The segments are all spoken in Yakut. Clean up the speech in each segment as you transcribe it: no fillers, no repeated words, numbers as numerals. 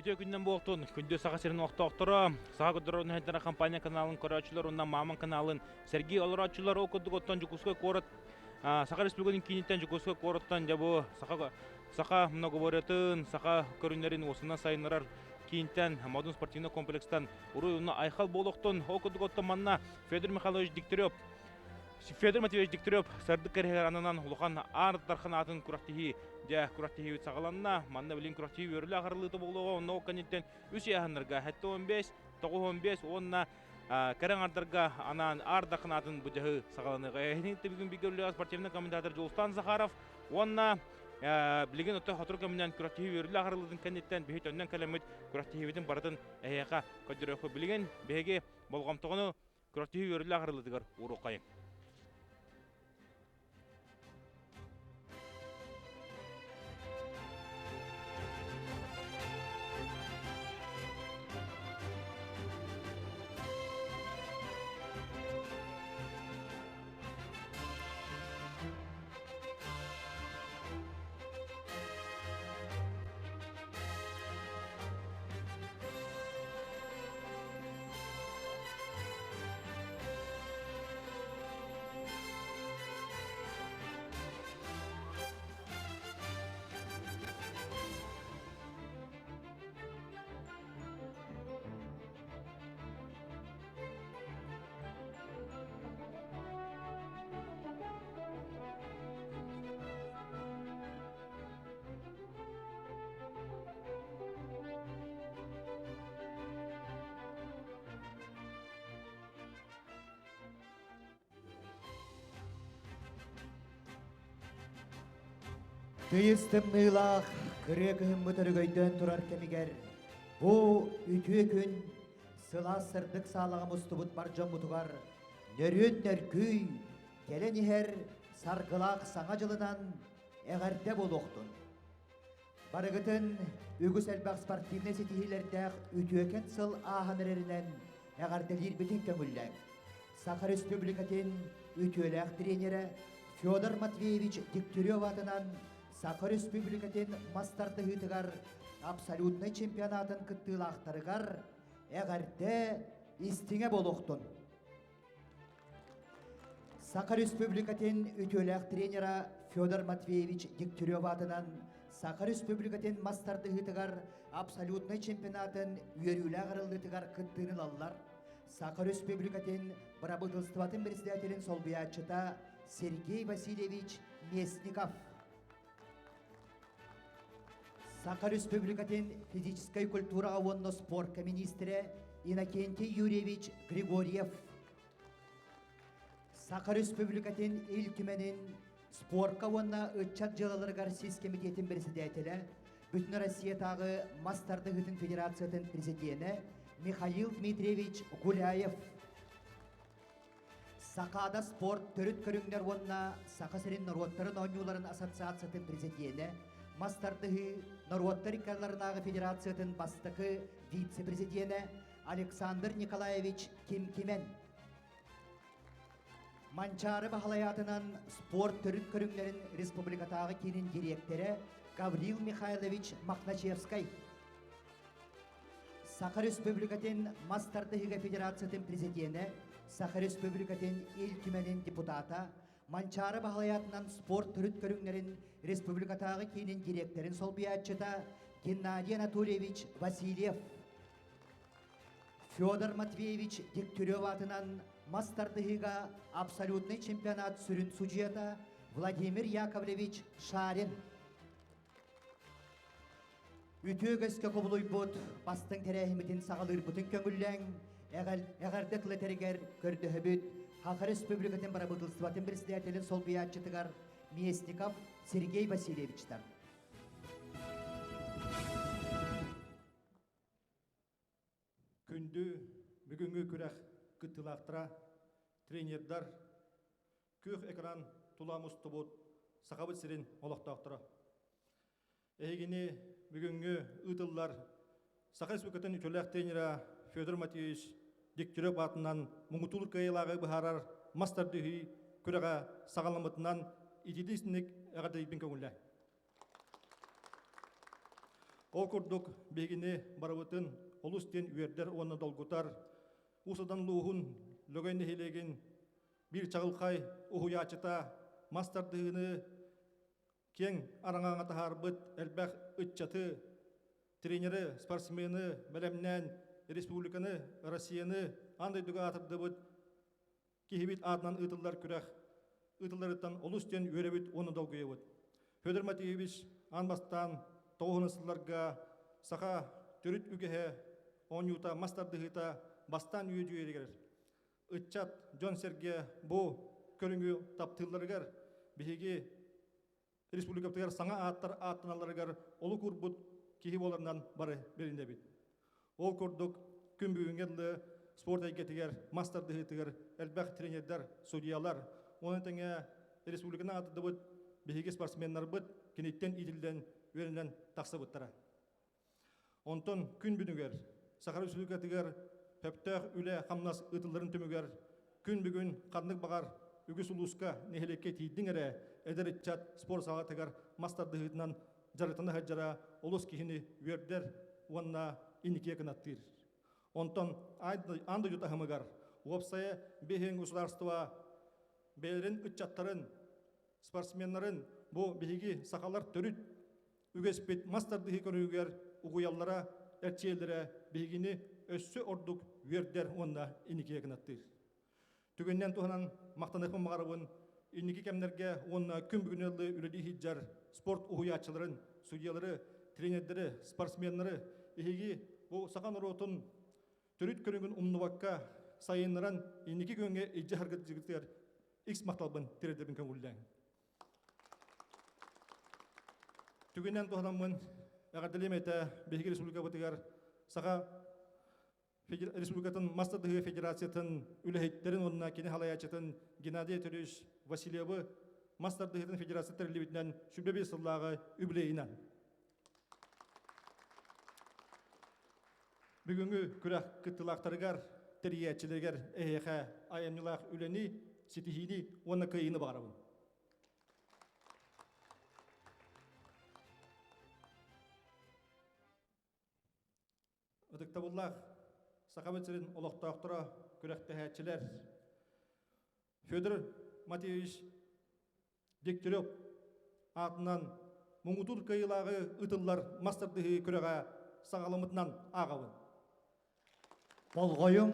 Үтүө күннэн буолтун, күндү Саха сирин олохтоохторо, Саха көрдөрөр компания каналын көрөөччүлэр уонна Маман каналын сэргии олорооччулар ол курдук оттон Дьокуускай куорат Саха Республикатын кииниттэн Дьокуускай куораттан дьэ бу Саха Саха многоборьетын, саха көрүҥнэрин уосунан сайыннарар киинтэн Модун спортивнай комплекстан уруй уонна айхал буолуохтун. Ол курдук оттон манна Федор Михайлович Дегтярев Федор Матвеевич Дегтярев сырдык кэрэһигэр ананан улахан Аар Дархан аатын күрэхтэһии дьэ күрэхтэһиибит саҕаланна. Манна билин күрэхтэһии үөрүүлээх арыллыыта буолуоҕа. Онно ол кэнниттэн үс ыйааһыннарга 75, 95 уонна кэрэ аҥардарга анаан Аар Дархан аатын былдьаһыы саҕаланыаҕа. Эһиги бүгүн бииргэ үлэлээх спортивнай комментатор Дьулустан Захаров уонна билигин оттон сотору кэминэн күрэхтэһии үөрүүлээх арыллыытын кэнниттэн биһи төннөн кэлэммит күрэхтэһиибитин барытын эһиэхэ көрдөрүөхпүт. Билигин биһиги болҕомтоҕуну күрэхтэһии үөрүүлээх арыллыытыгар ууруоххайыҥ. Тыйыс тымныылаах кырыа кыһыммыт өрөгөйдөөн турар кэмигэр бу үтүө күн сылаас сырдык саалаҕа мустубут бар дьоммутугар нөрүөн нөргүй кэлэн иһэр саргылаах саҥа дьылынан эҕэрдэ буолуохтун! Барыгытын үгүс элбэх спортивнай ситиһиилэрдээх үтүөкэн сыл ааһан эрэринэн эҕэрдэлиирбитин көҥүллээҥ. Саха Республикатын үтүөлээх тренерэ Федор Матвеевич Дегтярев аатынан Саха Республикатын мас тардыһыытыгар абсолютнай чемпионатын кыттыылаахтарыгар эҕэрдэ истиҥэ буолуохтун! Саха Республикатын үтүөлээх тренера Федор Матвеевич Дегтярев аатынан Саха Республикатын мас тардыһыытыгар абсолютнай чемпионатын үөрүүлээх арыллыытыгар кыттыыны ылаллар Саха Республикатын бырабыыталыстыбатын председателин солбуйааччыта Сергей Васильевич Местников. Саха Республикатын физическэй культураҕа уонна спорка министрэ Иннокентий Юрьевич Григорьев. Саха Республикатын Ил Түмэнин спорка уонна ыччат дьыалаларыгар сис кэмитиэтин председателэ, Бүтүн Россиятааҕы мас тардыһыытын федерациятын президенэ Михаил Дмитриевич Гуляев. Сахаада спорт төрүт көрүҥнэр уонна Саха сирин норуоттарын оонньууларын ассоциациятын президенэ, мас тардыһыы норуоттар иккаларынааҕы федерациятын бастакы вице-президенэ Александр Николаевич Ким-Кимен. Манчаары Баһылайаатынан спорт төрүт көрүҥнэрин республикатааҕы киинин дириэктэрэ Гаврил Михайлович Мохначевскай. Саха Республикатын мас тардыһыыга федерациятын президенэ, Саха Республикатын Ил Түмэнин депутата, Манчаары Баһылайаатынан спорт төрүт көрүҥнэрин республикатааҕы киинин дириэктэрин солбуйааччыта Геннадий Анатольевич Васильев, Федор Матвеевич Дегтярев аатынан мас тардыһыыга абсолютнай чемпионат сүрүн судьуйата Владимир Яковлевич Шарин. Үтүө үгэскэ кубулуйбут бастыҥ тэрээһиммитин саҕалыырбытын көҥүллээҥ, эҕэрдэ тыл этэригэр көрдөһөбүт Саха Республикатын Бырабыыталыстыбатын председателин солбуйааччытыгар Местников Сергей Васильевичтан. Күндү бүгүҥҥү күрэх кыттыылаахтара, тренердар, күөх экран тула мустубут Сахабыт сирин олохтоохторо. Эһигини бүгүҥҥү ыытыллар Саха Республикатын үтүөлээх тренера Федор Матвеевич Дегтярев аатынан муҥутуур кыайыылааҕы быһаарар мас тардыһыы күрэҕэ саҕаламмытынан итиитик-истиҥник эҕэрдэлиирбин көҥүллээ. Ол курдук биһигини барыбытын олус диэн үөрдэр уонна долгутар Уус-Алдан улууһун Лөгөй нэһилиэгин биир чаҕылхай уһуйааччыта мас тардыһыыны киэҥ араҥаҕа таһаарбыт элбэх ыччаты, тренеры, спортсмены бэлэмнээн республиканы, Россияны аан дойдуга аатырдыбыт киһибит аатынан ыытыллар күрэх ыытылларыттан олус диэн үөрэбит уонна долгуйабыт. Федор Матвеевич аан бастаан тоҕуһун сылларга саха төрүт үгэһэ оонньуута мас тардыһыыта бастаан үөдүйэригэр ыччат дьон-сэргэ бу көрүҥү таптыылларыгар биһиги республикабытыгар саҥа ааттар ааттаналларыгар олук уурбут киһи буоларынан бары билинэбит. Ол курдук күн бүгүҥҥэ дылы спорт эйгэтигэр, мас тардыһыытыгар элбэх тренердэр, судьуйалар, ону тэҥэ республиканы аатырдыбыт биһиги спортсменнарбыт киниттэн иитиллэн, үөрэнэн тахсыбыттара. Онтон күн бүгүнүгэр Саха Республикатыгар сөптөөх үлэ-хамнас ыытылларын түмүгэр күн бүгүн ханнык баҕар үгүс улууска, нэһилиэккэ тиийдиҥ эрэ эдэр ыччат спорт саалатыгар мас тардыһыытынан дьарыктана сылдьара олус киһини үөрдэр уонна инникигэ кынаттыыр. Онтон аан дойду таһымыгар уопсайа биһиҥ государство бэйэлэрин ыччаттарын, спортсменнарын бу биһиги сахалар төрүт үгэспит мас тардыһыы көрүүгэр угуйаллара, эрчийэллэрэ биһигини өссө ордук үөрдэр уонна инникигэ кынаттыыр. Түгэнинэн туһанан махтаныахпын баҕарабын инники кэмнэргэ уонна күн бүгүнү үлэлии сылдьар спорт уһуйааччыларын, судьуйалары, тренердэри, спортсменнары эһиги бу саха норуотун төрүт көрүҥүн умнубакка сайыннаран инники күөҥҥэ илдьэ саргытыгытыгар икс махталбын тириэрдэбин көҥүллээҥ. Түгэнинэн туһанаммын эҕэрдэлиэм этэ биһиги республикабытыгар Саха Республикатын мас тардыһыы федерациятын үлэһиттэрин уонна кини салайааччытын Геннадий Анатольевич Васильевы мас тардыһыытын федерация тэриллибитинэн 25 сыллааҕы үбүлүөйүнэн. Бүгүҥҥү күрэх кыттыылаахтарыгар, тэрийээччилэригэр эһиэхэ айымньылаах үлэни, ситиһиини уонна кыайыыны баҕарабын. Ытыктабыллаах Сахабыт сирин олохтоохторо, күрэхтэһээччилэр Федор Матвеевич Дегтярев аатынан муҥутуур кыайыылааҕы ыытыллар мас тардыһыы күрэҕэ саҕаламмытынан ааҕабын. Болҕойуҥ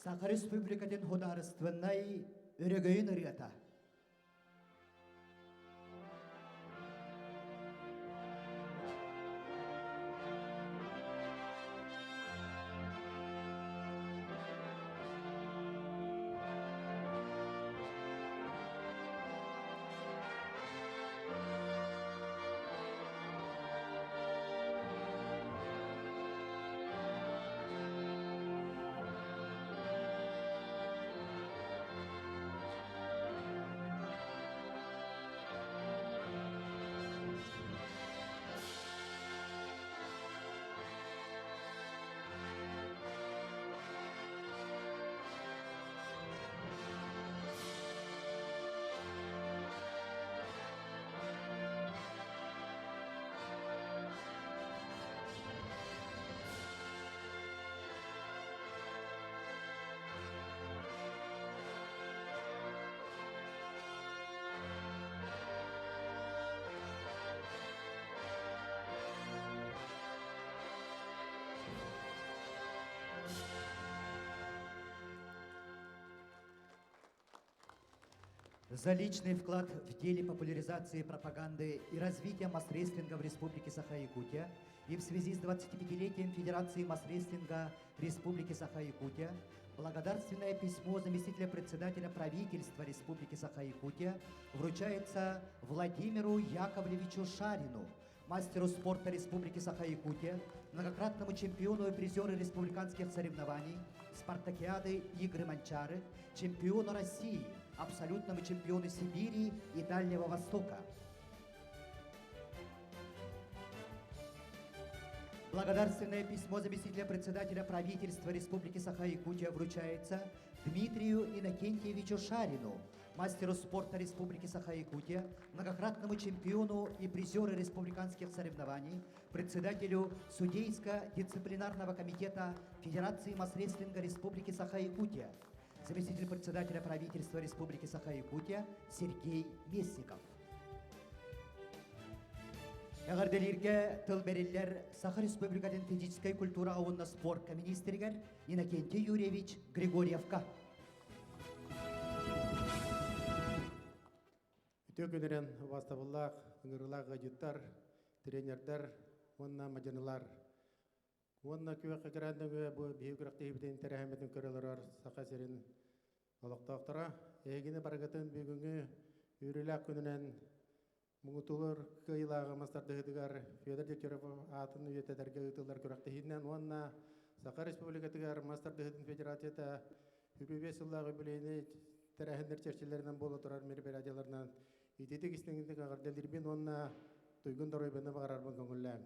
Саха Республикатын судаарыстыбаннай өрөгөйүн ырыата. За личный вклад в деле популяризации пропаганды и развития масс-рестлинга в Республике Саха-Якутия и в связи с 25-летием Федерации масс-рестлинга Республики Саха-Якутия благодарственное письмо заместителя председателя правительства Республики Саха-Якутия вручается Владимиру Яковлевичу Шарину, мастеру спорта Республики Саха-Якутия, многократному чемпиону и призеру республиканских соревнований, спартакиады Игры Манчары, чемпиону России, абсолютному чемпиону Сибири и Дальнего Востока. Благодарственное письмо заместителя председателя правительства Республики Саха-Якутия вручается Дмитрию Иннокентьевичу Шарину, мастеру спорта Республики Саха-Якутия, многократному чемпиону и призеру республиканских соревнований, председателю Судейско-дисциплинарного комитета Федерации мас-рестлинга Республики Саха-Якутия, заместитель председателя правительства Республики Саха-Якутия Сергей Местников. Эҕэрдэлииргэ тыл бэриллэр Саха Республикатын физическэй культураҕа уонна спортка министригэр Иннокентий Юрьевич Григорьевка. Үтүө күнүнэн убаастабыллаах, ыҥырыылаах ыалдьыттар, тренердэр уонна мадьынылар. Уонна күөх экран нөҥүө бу биһиги күрэхтэһиибитин тэрээһиммитин көрө олорор Саха сирин олохтоохторо. Эһигини барыгытын бүгүҥҥү үөрүүлээх күнүнэн муҥутуулур кыайыылааҕы мас тардыһыытыгар Федор Дегтярев аатын үйэтитэргэ ыытыллар күрэхтэһиинэн уонна Саха Республикатыгар мас тардыһыытын федерацията 25 сыллаах үбүлүөйүнэй тэрээһиннэр чэрчилэринэн буола турар мероприятиеларынан итиитик истиҥник эҕэрдэлиирбин уонна туйгун доруобуйаны баҕарарбын көҥүллээҥ.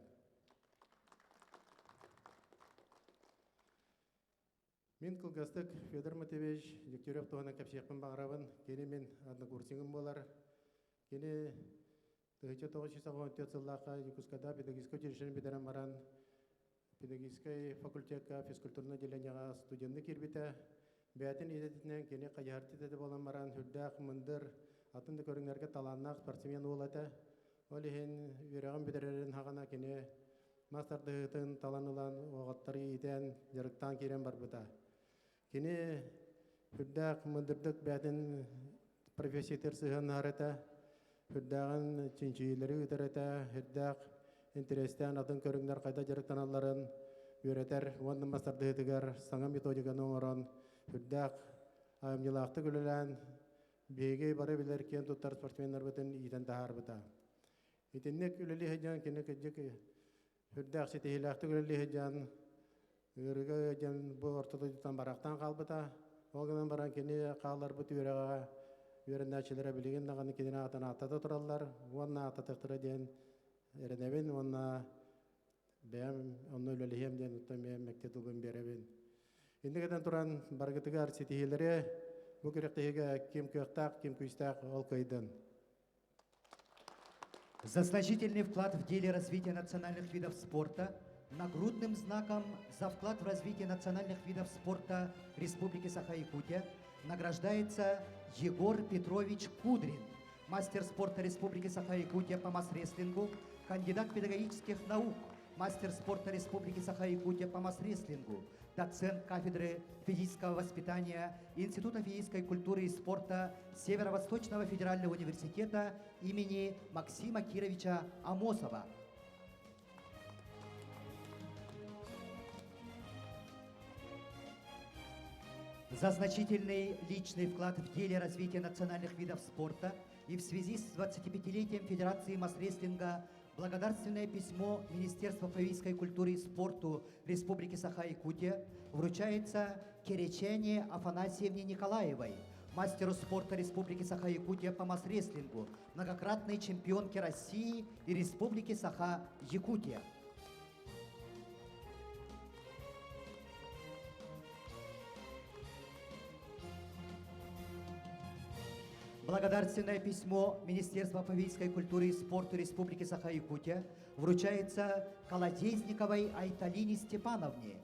Мин кылгастык Федор Матвеевич Дегтярев туһунан кэпсиэхпин баҕарабын. Кини мин однокурсигым буолар. Кини 1994 сыллаахха Якутскайда педагогическай училищены бүтэрэн баран педагогическай факультекка физкультурнай отделениеҕа студенныы киирбитэ. Бэйэтин идэтинэн кини хайыһардьыт этэ буолан баран сүрдээх мындыр, атын да көрүҥнэргэ талааннаах спортсмен уол этэ. Ол иһин үөрэҕин бүтэрэрин саҕана кини мас тардыһыытын талан ылан уолаттары иитэн, дьарыктаан киирэн барбыта. Кини сүрдээх мындырдык бэйэтин профессиятыгар сыһыаннаһар этэ, сүрдээҕин чинчийиилэри ыытар этэ, сүрдээх интэриэстээн атын көрүҥнэр хайдах дьарыктаналларын үөрэтэр уонна мас тардыһыытыгар саҥа методиканы оҥорон сүрдээх айымньылаахтык үлэлээн биһиги бары билэр киэн туттар спортсменнарбытын иитэн таһаарбыта. Итинник үлэлии сылдьан кини кырдьык сүрдээх ситиһиилээхтик үлэлии сылдьан ыарыыга ыалдьан бу орто дойдуттан барахтаан хаалбыта. Ол гынан баран кини хаалларбыт үөрэҕэ үөрэнээччилэрэ билигин даҕаны кинини аатын ааттата тураллар уонна ааттатыахтара диэн эрэнэбин уонна бэйэм онно үлэлэһиэм диэн оттон бэйэм мэктиэ тылбын биэрэбин. Инник этэн туран барыгытыгар ситиһиилэри бу күрэхтэһиигэ ким кыахтаах, ким күүстээх ол кыайдын. За значительный вклад в деле развития национальных видов спорта нагрудным знаком за вклад в развитие национальных видов спорта Республики Саха-Якутия награждается Егор Петрович Кудрин, мастер спорта Республики Саха-Якутия по мас-рестлингу, кандидат педагогических наук, мастер спорта Республики Саха-Якутия по мас-рестлингу, доцент кафедры физического воспитания Института физической культуры и спорта Северо-Восточного федерального университета имени Максима Кировича Амосова. За значительный личный вклад в деле развития национальных видов спорта и в связи с 25-летием Федерации мас-рестлинга благодарственное письмо Министерства физической культуры и спорту Республики Саха-Якутия вручается Керечене Афанасьевне Николаевой, мастеру спорта Республики Саха-Якутия по мас-рестлингу, многократной чемпионке России и Республики Саха-Якутия. Благодарственное письмо Министерства физической культуры и спорта Республики Саха-Якутия вручается Колодезниковой Айталине Степановне,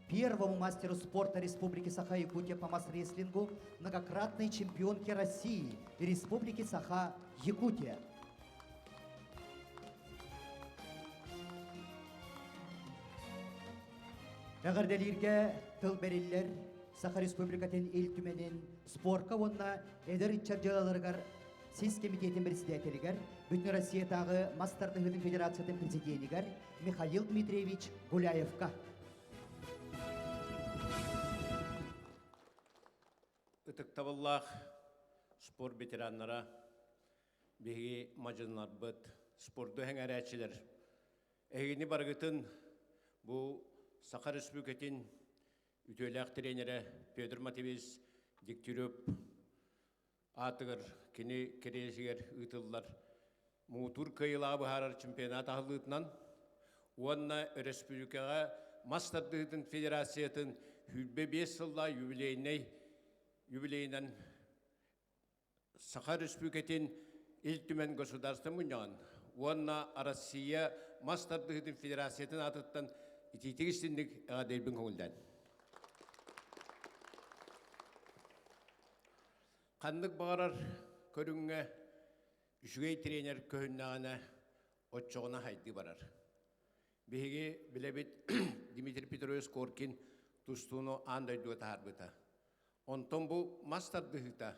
первому мастеру спорта Республики Саха-Якутия по мас-рестлингу, многократной чемпионке России и Республики Саха-Якутия. Эҕэрдэлииргэ тыл бэриллэр Саха Республикатын Ил Түмэнин спорка уонна эдэр ыччат дьыалаларыгар сис кэмитиэтин председателигэр, Бүтүн Россиятааҕы мас тардыһыытын федерациятын президенигэр Михаил Дмитриевич Гуляевка. Ытыктабыллаах спорт ветераннара, биһиги мадьыннарбыт, спорду эҥэрээччилэр, эһигини барыгытын бу Саха Республикатын үтүөлээх тренерэ Петр Матвеевич Дегтярев аатыгар кини кэриэсигэр ыытыллар муҥутуур кыайыылааҕы быһаарар чемпионат аһыллыытынан уонна өрөспүүбүлүкэҕэ мас тардыһыытын федерациятын 25 сыллаах юбилейнай юбилейынан. Саха Өрөспүүбүлүкэтин Ил Түмэн Государство мунньаҕын уонна Россия мас тардыһыытын Федерациятын аатыттан итиитик истинник эҕэрдэлбин көҥүллээн. Ханнык баҕарар көрүҥҥэ үчүгэй тренер көһүннэҕинэ оччоҕуна хайдыы барар. Биһиги билэбит Дмитрий Петрович Коркин тустууну аан дойдуга таһаарбыта. Онтон бу мас тардыһыыта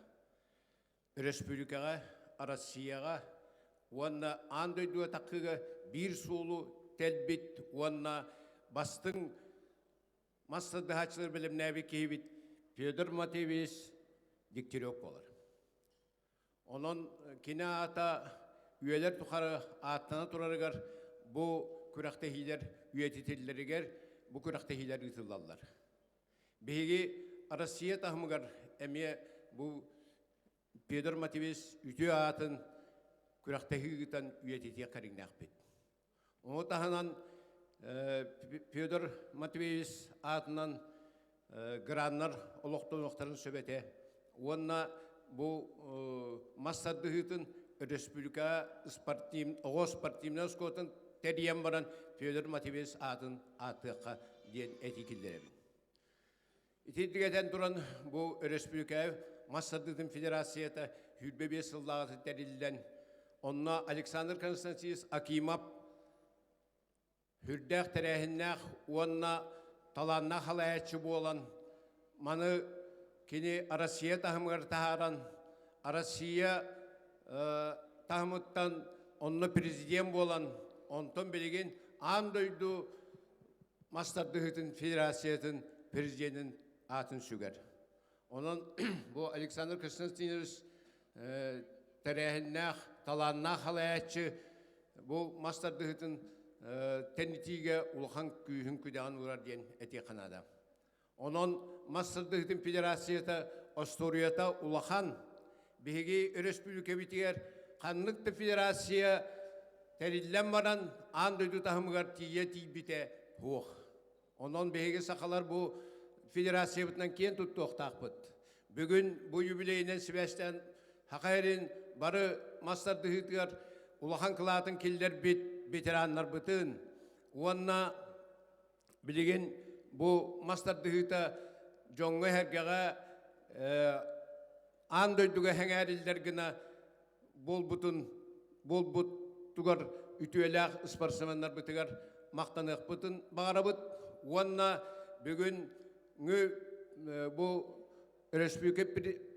өрөспүүбүлүкэҕэ, Россияҕа уонна аан дойдуга таххыыга биир суолу тэлбит уонна бастыҥ мас тардыһааччылар бэлэмнээбит киһибит Федор Матвеевич Дегтярев буолар. Онон кини аата үйэлэр тухары ааттана турарыгар бу күрэхтэһиилэр үйэтитиллэригэр бу күрэхтэһиилэр ыытыллаллар. Биһиги Россия таһымыгар эмиэ бу Петр Матвеевич үтүө аатын күрэхтэһии ыытан үйэтитиэх кэриҥнээхпит. Ону таһынан Федор Матвеевич аатынан граннар олохтонуохтарын сөп этэ. Уонна бу мас тардыһыытын өрөспүүбүлүкэ спортив, оҕо спортивнай оскуолатын тэрийэн баран Федор Матвеевич аатын ааттыахха диэн этии киллэрэбин. Итинник этэн туран, бу өрөспүүбүлүкэ мас тардыытын федерацията 25 сыллааҕыта тэриллэн, онно Александр Константинович Акимов үрдээх тэрээһиннээх уонна талааннаах халайааччы буолан, маны кини Россия таһымыгар таһааран, Россия таһымыттан онно президент буолан, онтон билигин аан дойду мас тардыһыытын федерациятын президенин аатын сүгэр. Онон бу Александр Константинович тэрээһиннээх, талааннаах халайааччы бу мас тардыһыытын тэнитиигэ улахан күүһүн-күдэҕин уурар диэн этиэххэ наада. Онон мас тардыһыытын федерацията остуоруйата улахан. Биһиги өрөспүүбүлүкэбитигэр ханнык да федерация тэриллэн баран аан дойду таһымыгар тиийэ тиийбитэ суох. Онон биһиги сахалар бу федерациябытынан киэн туттуохтаахпыт. Бүгүн бу юбилейинэн сибээстээн Саха сирин бары мас тардыһыытыгар улахан кылаатын киллэрбит ветераннарбытын уонна билигин бу мас тардыһыыта дьоҥҥо-сэргэҕэ аан дойдуга сэҥээриллэр гына буолбутун буолбутугар үтүөлээх спортсменнарбытыгар махтаныахпытын баҕарабыт уонна бүгүҥҥү бу өрөспүүбүлүкэ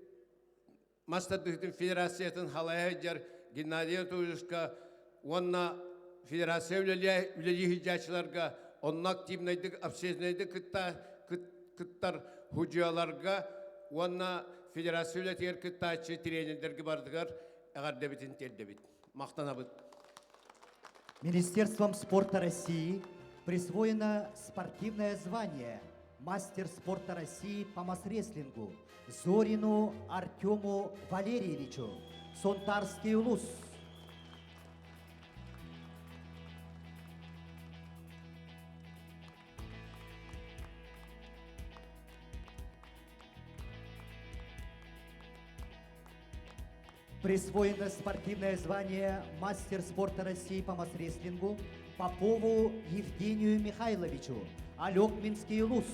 мас тардыһыытын федерациятын халайа сылдьар Геннадий Анатольевичка уонна федерация үлэлии сылдьааччыларга онно активнайдык общественнайдык кытта кыттар судьуйаларга уонна федерация үлэтигэр кыттааччы тренердэргэ барытыгар эҕэрдэбитин тиэрдэбит. Махтанабыт. Министерством спорта России присвоено спортивное звание мастер спорта России по мас-рестлингу Зорину Артему Валерьевичу, Сонтарский улус. Присвоено спортивное звание мастер спорта России по мас-рестлингу Попову Евгению Михайловичу, Алекминский улус.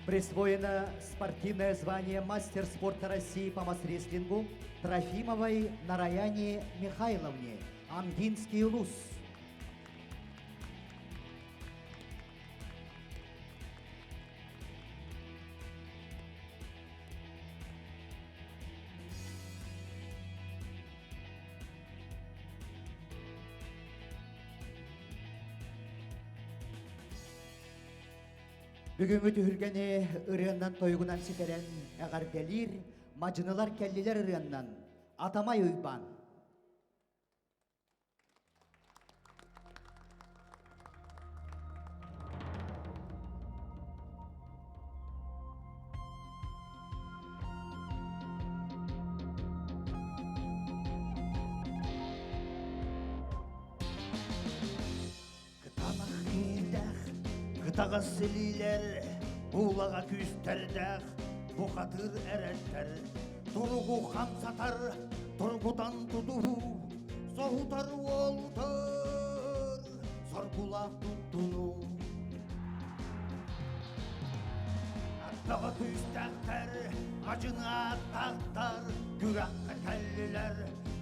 Присвоено спортивное звание мастер спорта России по мас-рестлингу Трофимовой Нараяне Михайловне, Амгинский улус. Бүгүҥҥү түһүлгэни ырыаннан тойугунан ситэрэн эҕэрдэлиир мадьынылар кэллилэр ырыаннан Атамай Уйбаан. Хаптаҕас силиилэр, буулаҕа күүстэрдээх, бухатыыр эрэттэр, туругу хамсатар, тургутан тутуһуу, соһутар уолутар, соргулаах туттунуу. Аттаҕа күүстээхтэр, мадьыны ааттаахтар, күрэххэ кэллилэр,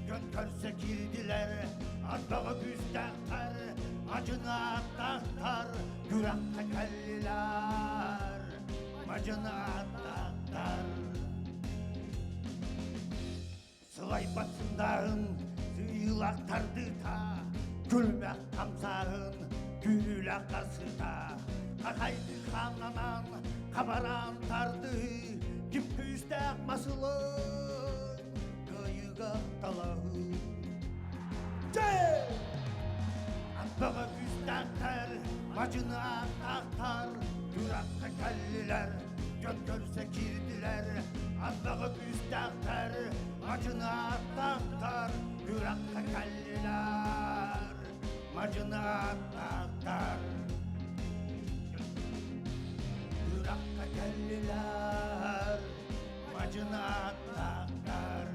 дьон көрсө киирдилэр. Аттаҕа күүстээхтэр, мадьыны ааттаахтар, күрэххэ кэллилэр, мадьыны ааттаахтар. Сылайбат сындааһын, сыыйыылаах тардыыта, күлмэх хамсааһын, күүрүүлээх тасыыта, хахайды хааннанан, хабараан тардыы, ким күүстээх масылын, кыайыыга талаһыы. Дьэ! Аттаҕа күүстээхтэр, мадьыны ааттаахтар, күрэххэ кэллилэр, дьон көрсө киирдилэр, аттаҕа күүстээхтэр, мадьыны ааттаахтар, күрэххэ кэллилэр, мадьыны ааттаахтар. Күрэххэ кэллилэр, мадьыны ааттаахтар.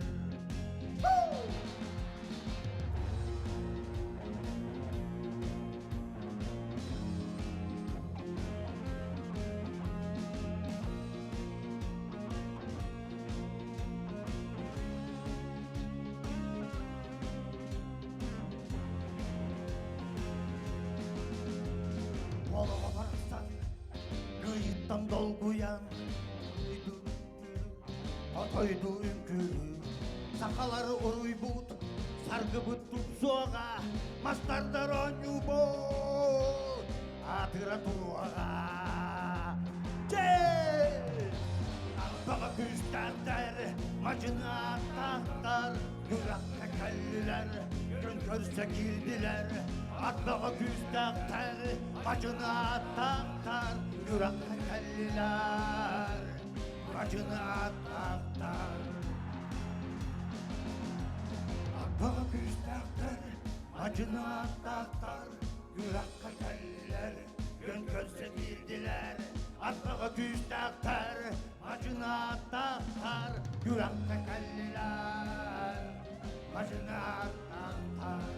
Олоҕо барахсан кыйыттан долгуйан Отойду үҥкүүлүү сахалары уруйбут саргыбыт тупсуоҕа мастардар оонньуубут аатыра туруоҕа Дьэ! Ардаҕа күүстээхтэр, мадьыны ааттаахтар күрэххэ кэллилэр, күн көрсө киирдилэр. Ардаҕа күүстээхтэр, мадьыны ааттаахтар күрэххэ кэллилэр. Мадьыны ааттаахтар. Ардаҕа күүстээхтэр, мадьыны ааттаахтар күрэххэ кэллилэр, күн көрсө киирдилэр. Ардаҕа күүстээхтэр, мадьыны ааттаахтар күрэххэ кэллилэр. Мадьыны ааттаахтар.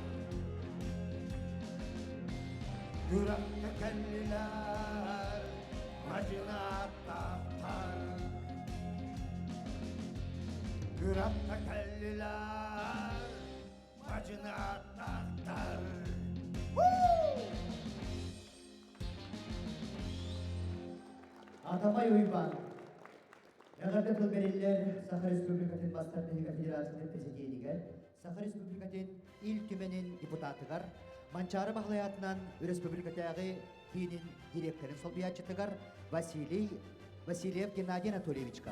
Күрэххэ кэллилэр, мадьыны ааттаахтар. Күрэххэ кэллилэр, мадьыны ааттаахтар. Атамай Уйбаан. Эҕэрдэ тыл бэриллэр Саха Республикатын Бастар Федерациятын президенигэр, Саха Республикатын Ил Түмэнин депутатыгар, Манчаары Баһылай аатынан Өрөспүүбүлүкэтээҕи киинин директорын солбуйааччытыгар Василий Васильев Геннадий Анатольевичка.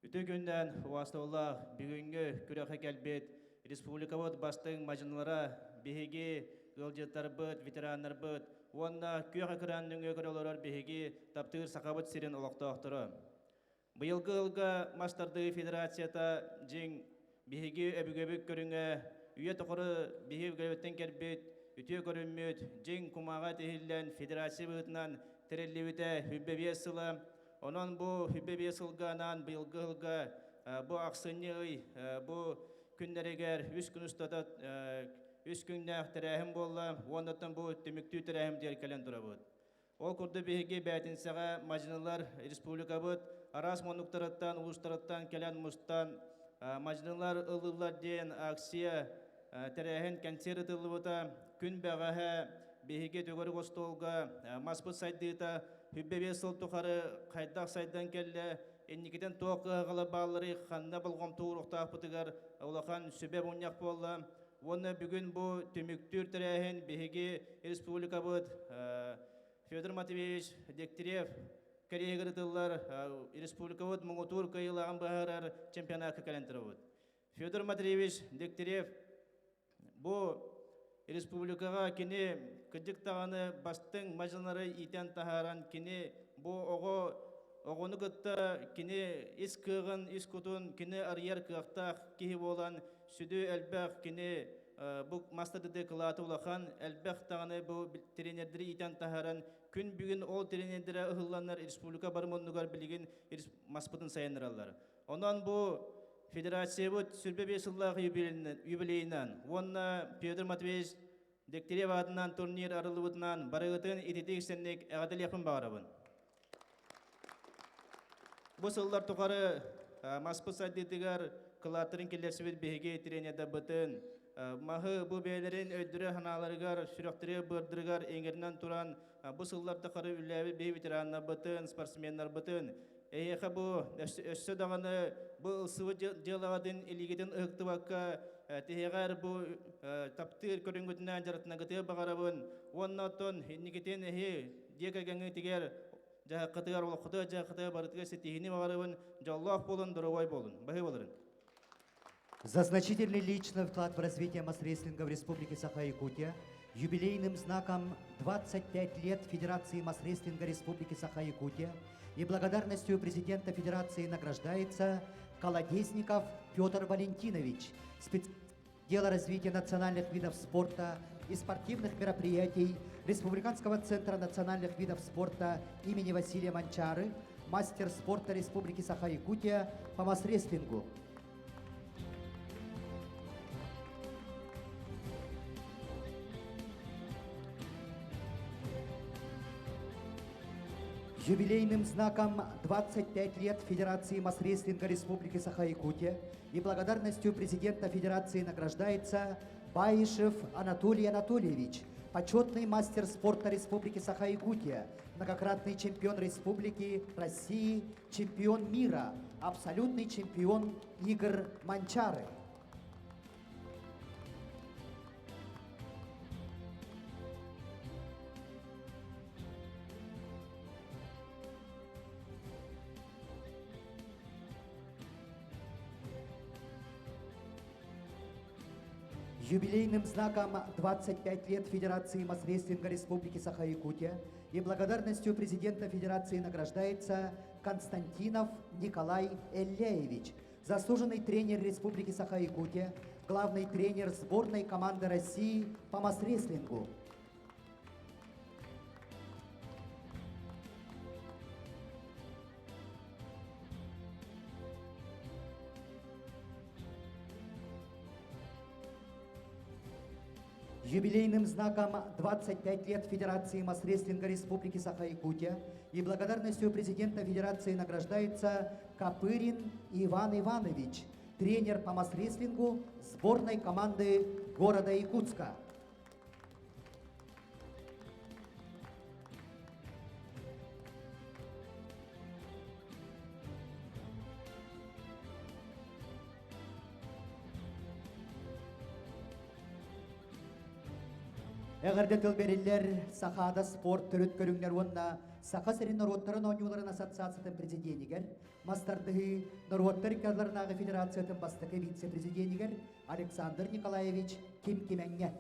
Үтүө күннэн убаастабыллаах бүгүҥҥү күрэххэ кэлбит республикабыт бастыҥ мадьынылара, биһиги ыалдьыттарбыт, ветераннарбыт уонна күөх экран нөҥүө көрө олорор биһиги таптыыр Сахабыт сирин олохтоохторо. Быйылгы ылга мас тардыы федерацията дьиҥ биһиги өбүгэбит көрүҥэ үйэ тухары биһиги өбүгэбиттэн кэлбит үтүө көрүммүт дьиҥ кумааҕа тиһиллэн федерация быһыытынан тэриллибитэ 25 сыла. Онон бу 25 сылга анаан быйылгы сылга бу ахсынньы ый бу күннэригэр үс күн устата үс күннээх тэрээһин буолла уоннаттан бу түмүктүү тэрээһин диэн кэлэн турабыт. Ол курдук биһиги бээтинсэҕэ мадьынылар республикабыт араас муннуктарыттан, улуустарыттан кэлэн мустан мадьынылар ыллылар диэн акция тэрээһин кэнсиэр ытыллыбыта. Күн бэҕэһээ биһиги төгүрүк остуолга маспыт сайдыыта 25 сыл тухары хайдах сайдан кэллэ, инникитин туох кыһалҕалар баалларый, ханна болҕомто ууруохтаахпытыгар улахан сүбэ мунньах буолла. Уонна бүгүн бу түмүктүүр тэрээһин биһиги республикабыт Федор Матвеевич Дегтярев кэриэһигэр ытыллар республикабыт муҥутуур кыайыылааҕын быһаарар чемпионакка кэлэн турабыт. Федор Матвеевич Дегтярев бу республикаҕа кини кырдьык даҕаны бастыҥ мадьынары иитэн таһааран кини бу оҕо оҕону кытта кини ис кыаҕын, ис кутун кини арыйар кыахтаах киһи буолан сүдү элбэх кини бу мастардыды кылааты улахан, элбэх даҕаны бу тренердери иитэн таһааран, күн бүгүн ол тренердere ыһылланнар республика бары муннугар билигин маспытын сайыннараллар. Онон бу федерациябыт сүрбэ биэс сыллаах юбилейынан уонна Петр Матвеевич Дегтярев аатынан турнир арыллыбытынан барыгытын ититик сэнник эҕэрдэлиэхпин баҕарабын. Бу сыллар тухары маспыт сайдыытыгар кылааттарын киллэрсибит биһиги тренердарбытын маһы бу бэйэлэрин өйдөрө-санааларыгар, сүрэхтэригэр-быардырыгар иҥэринэн туран бу сыллар тухары үлэлээбит биһи ветераннарбытын, спортсменнарбытын эһиэхэ бу өссө даҕаны бу ылсыбыт дьыалаҕытын илиигитин ыһыктыбакка тиһэҕэр бу таптыыр көрүҥгүтүнэн дьарыктанаргытыгар баҕарабын уонна оттон инникитин эһи дьиэ кэргэҥҥитигэр дьаһаххытыгар олоххутугар дьаһаххытыгар барытыгар ситиһиини баҕарабын дьоллоох буолун доруобай буолун баһыы боларын За значительный личный вклад в развитие мас-рестлинга в Республике Саха-Якутия юбилейным знаком 25 лет Федерации мас-рестлинга Республики Саха-Якутия и благодарностью президента Федерации награждается Колодезников Петр Валентинович, спец... Дело развития национальных видов спорта и спортивных мероприятий Республиканского центра национальных видов спорта имени Василия Манчары, мастер спорта Республики Саха-Якутия по мас-рестлингу. Юбилейным знаком 25 лет Федерации мас-рестлинга Республики Саха-Якутия и благодарностью президента Федерации награждается Баишев Анатолий Анатольевич, почетный мастер спорта Республики Саха-Якутия, многократный чемпион Республики России, чемпион мира, абсолютный чемпион игр Манчары. Юбилейным знаком 25 лет Федерации мас-рестлинга Республики Саха-Якутия и благодарностью президента Федерации награждается Константинов Николай Элляевич, заслуженный тренер Республики Саха-Якутия, главный тренер сборной команды России по мас-рестлингу. Юбилейным знаком 25 лет Федерации мас-рестлинга Республики Саха-Якутия и благодарностью президента Федерации награждается Копырин Иван Иванович, тренер по мас-рестлингу сборной команды города Якутска. Эҕэрдэ тыл бэриллэр Сахаада спорт төрүт көрүҥнэр уонна Саха сирин норуоттарын оонньууларын ассоциациятын президенигэр, мас тардыһыы норуоттар икки федерациятын бастакы вице-президенигэр Александр Николаевич Ким Кимэҥҥэ.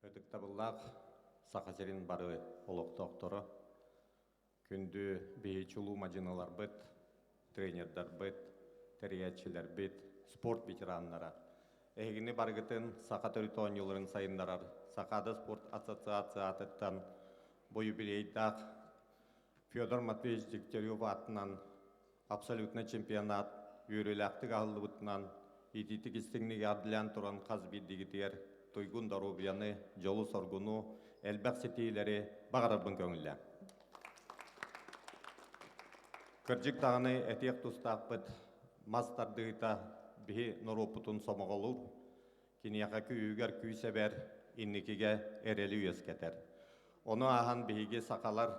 Ытыктабыллаах Саха сирин бары олохтоохторо, күндү биһи чулуу мадьыныларбыт, тренердарбыт, тэрийээччилэрбит, спорт ветераннара. Эһигини барыгытын саха төрүт оонньууларын сайыннарар Сахаада спорт ассоциациятыттан бу юбилейдаах Федор Матвеевич Дегтярев аатынан абсолютнай чемпионат үөрүүлээхтик аһыллыбытынан итиитик истиҥник ардылаан туран хас биирдигитигэр туйгун доруобуйаны, дьолу-соргуну, элбэх ситиилэри баҕарарбын көҥүллээн. Кырдьык даҕаны этиэх тустаахпыт мас тардыыта биһи норуоппутун сомоҕолуур, киниэхэ күүһүгэр күүс эбэр, инникигэ эрэли үөскэтэр. Ону ааһан биһиги сахалар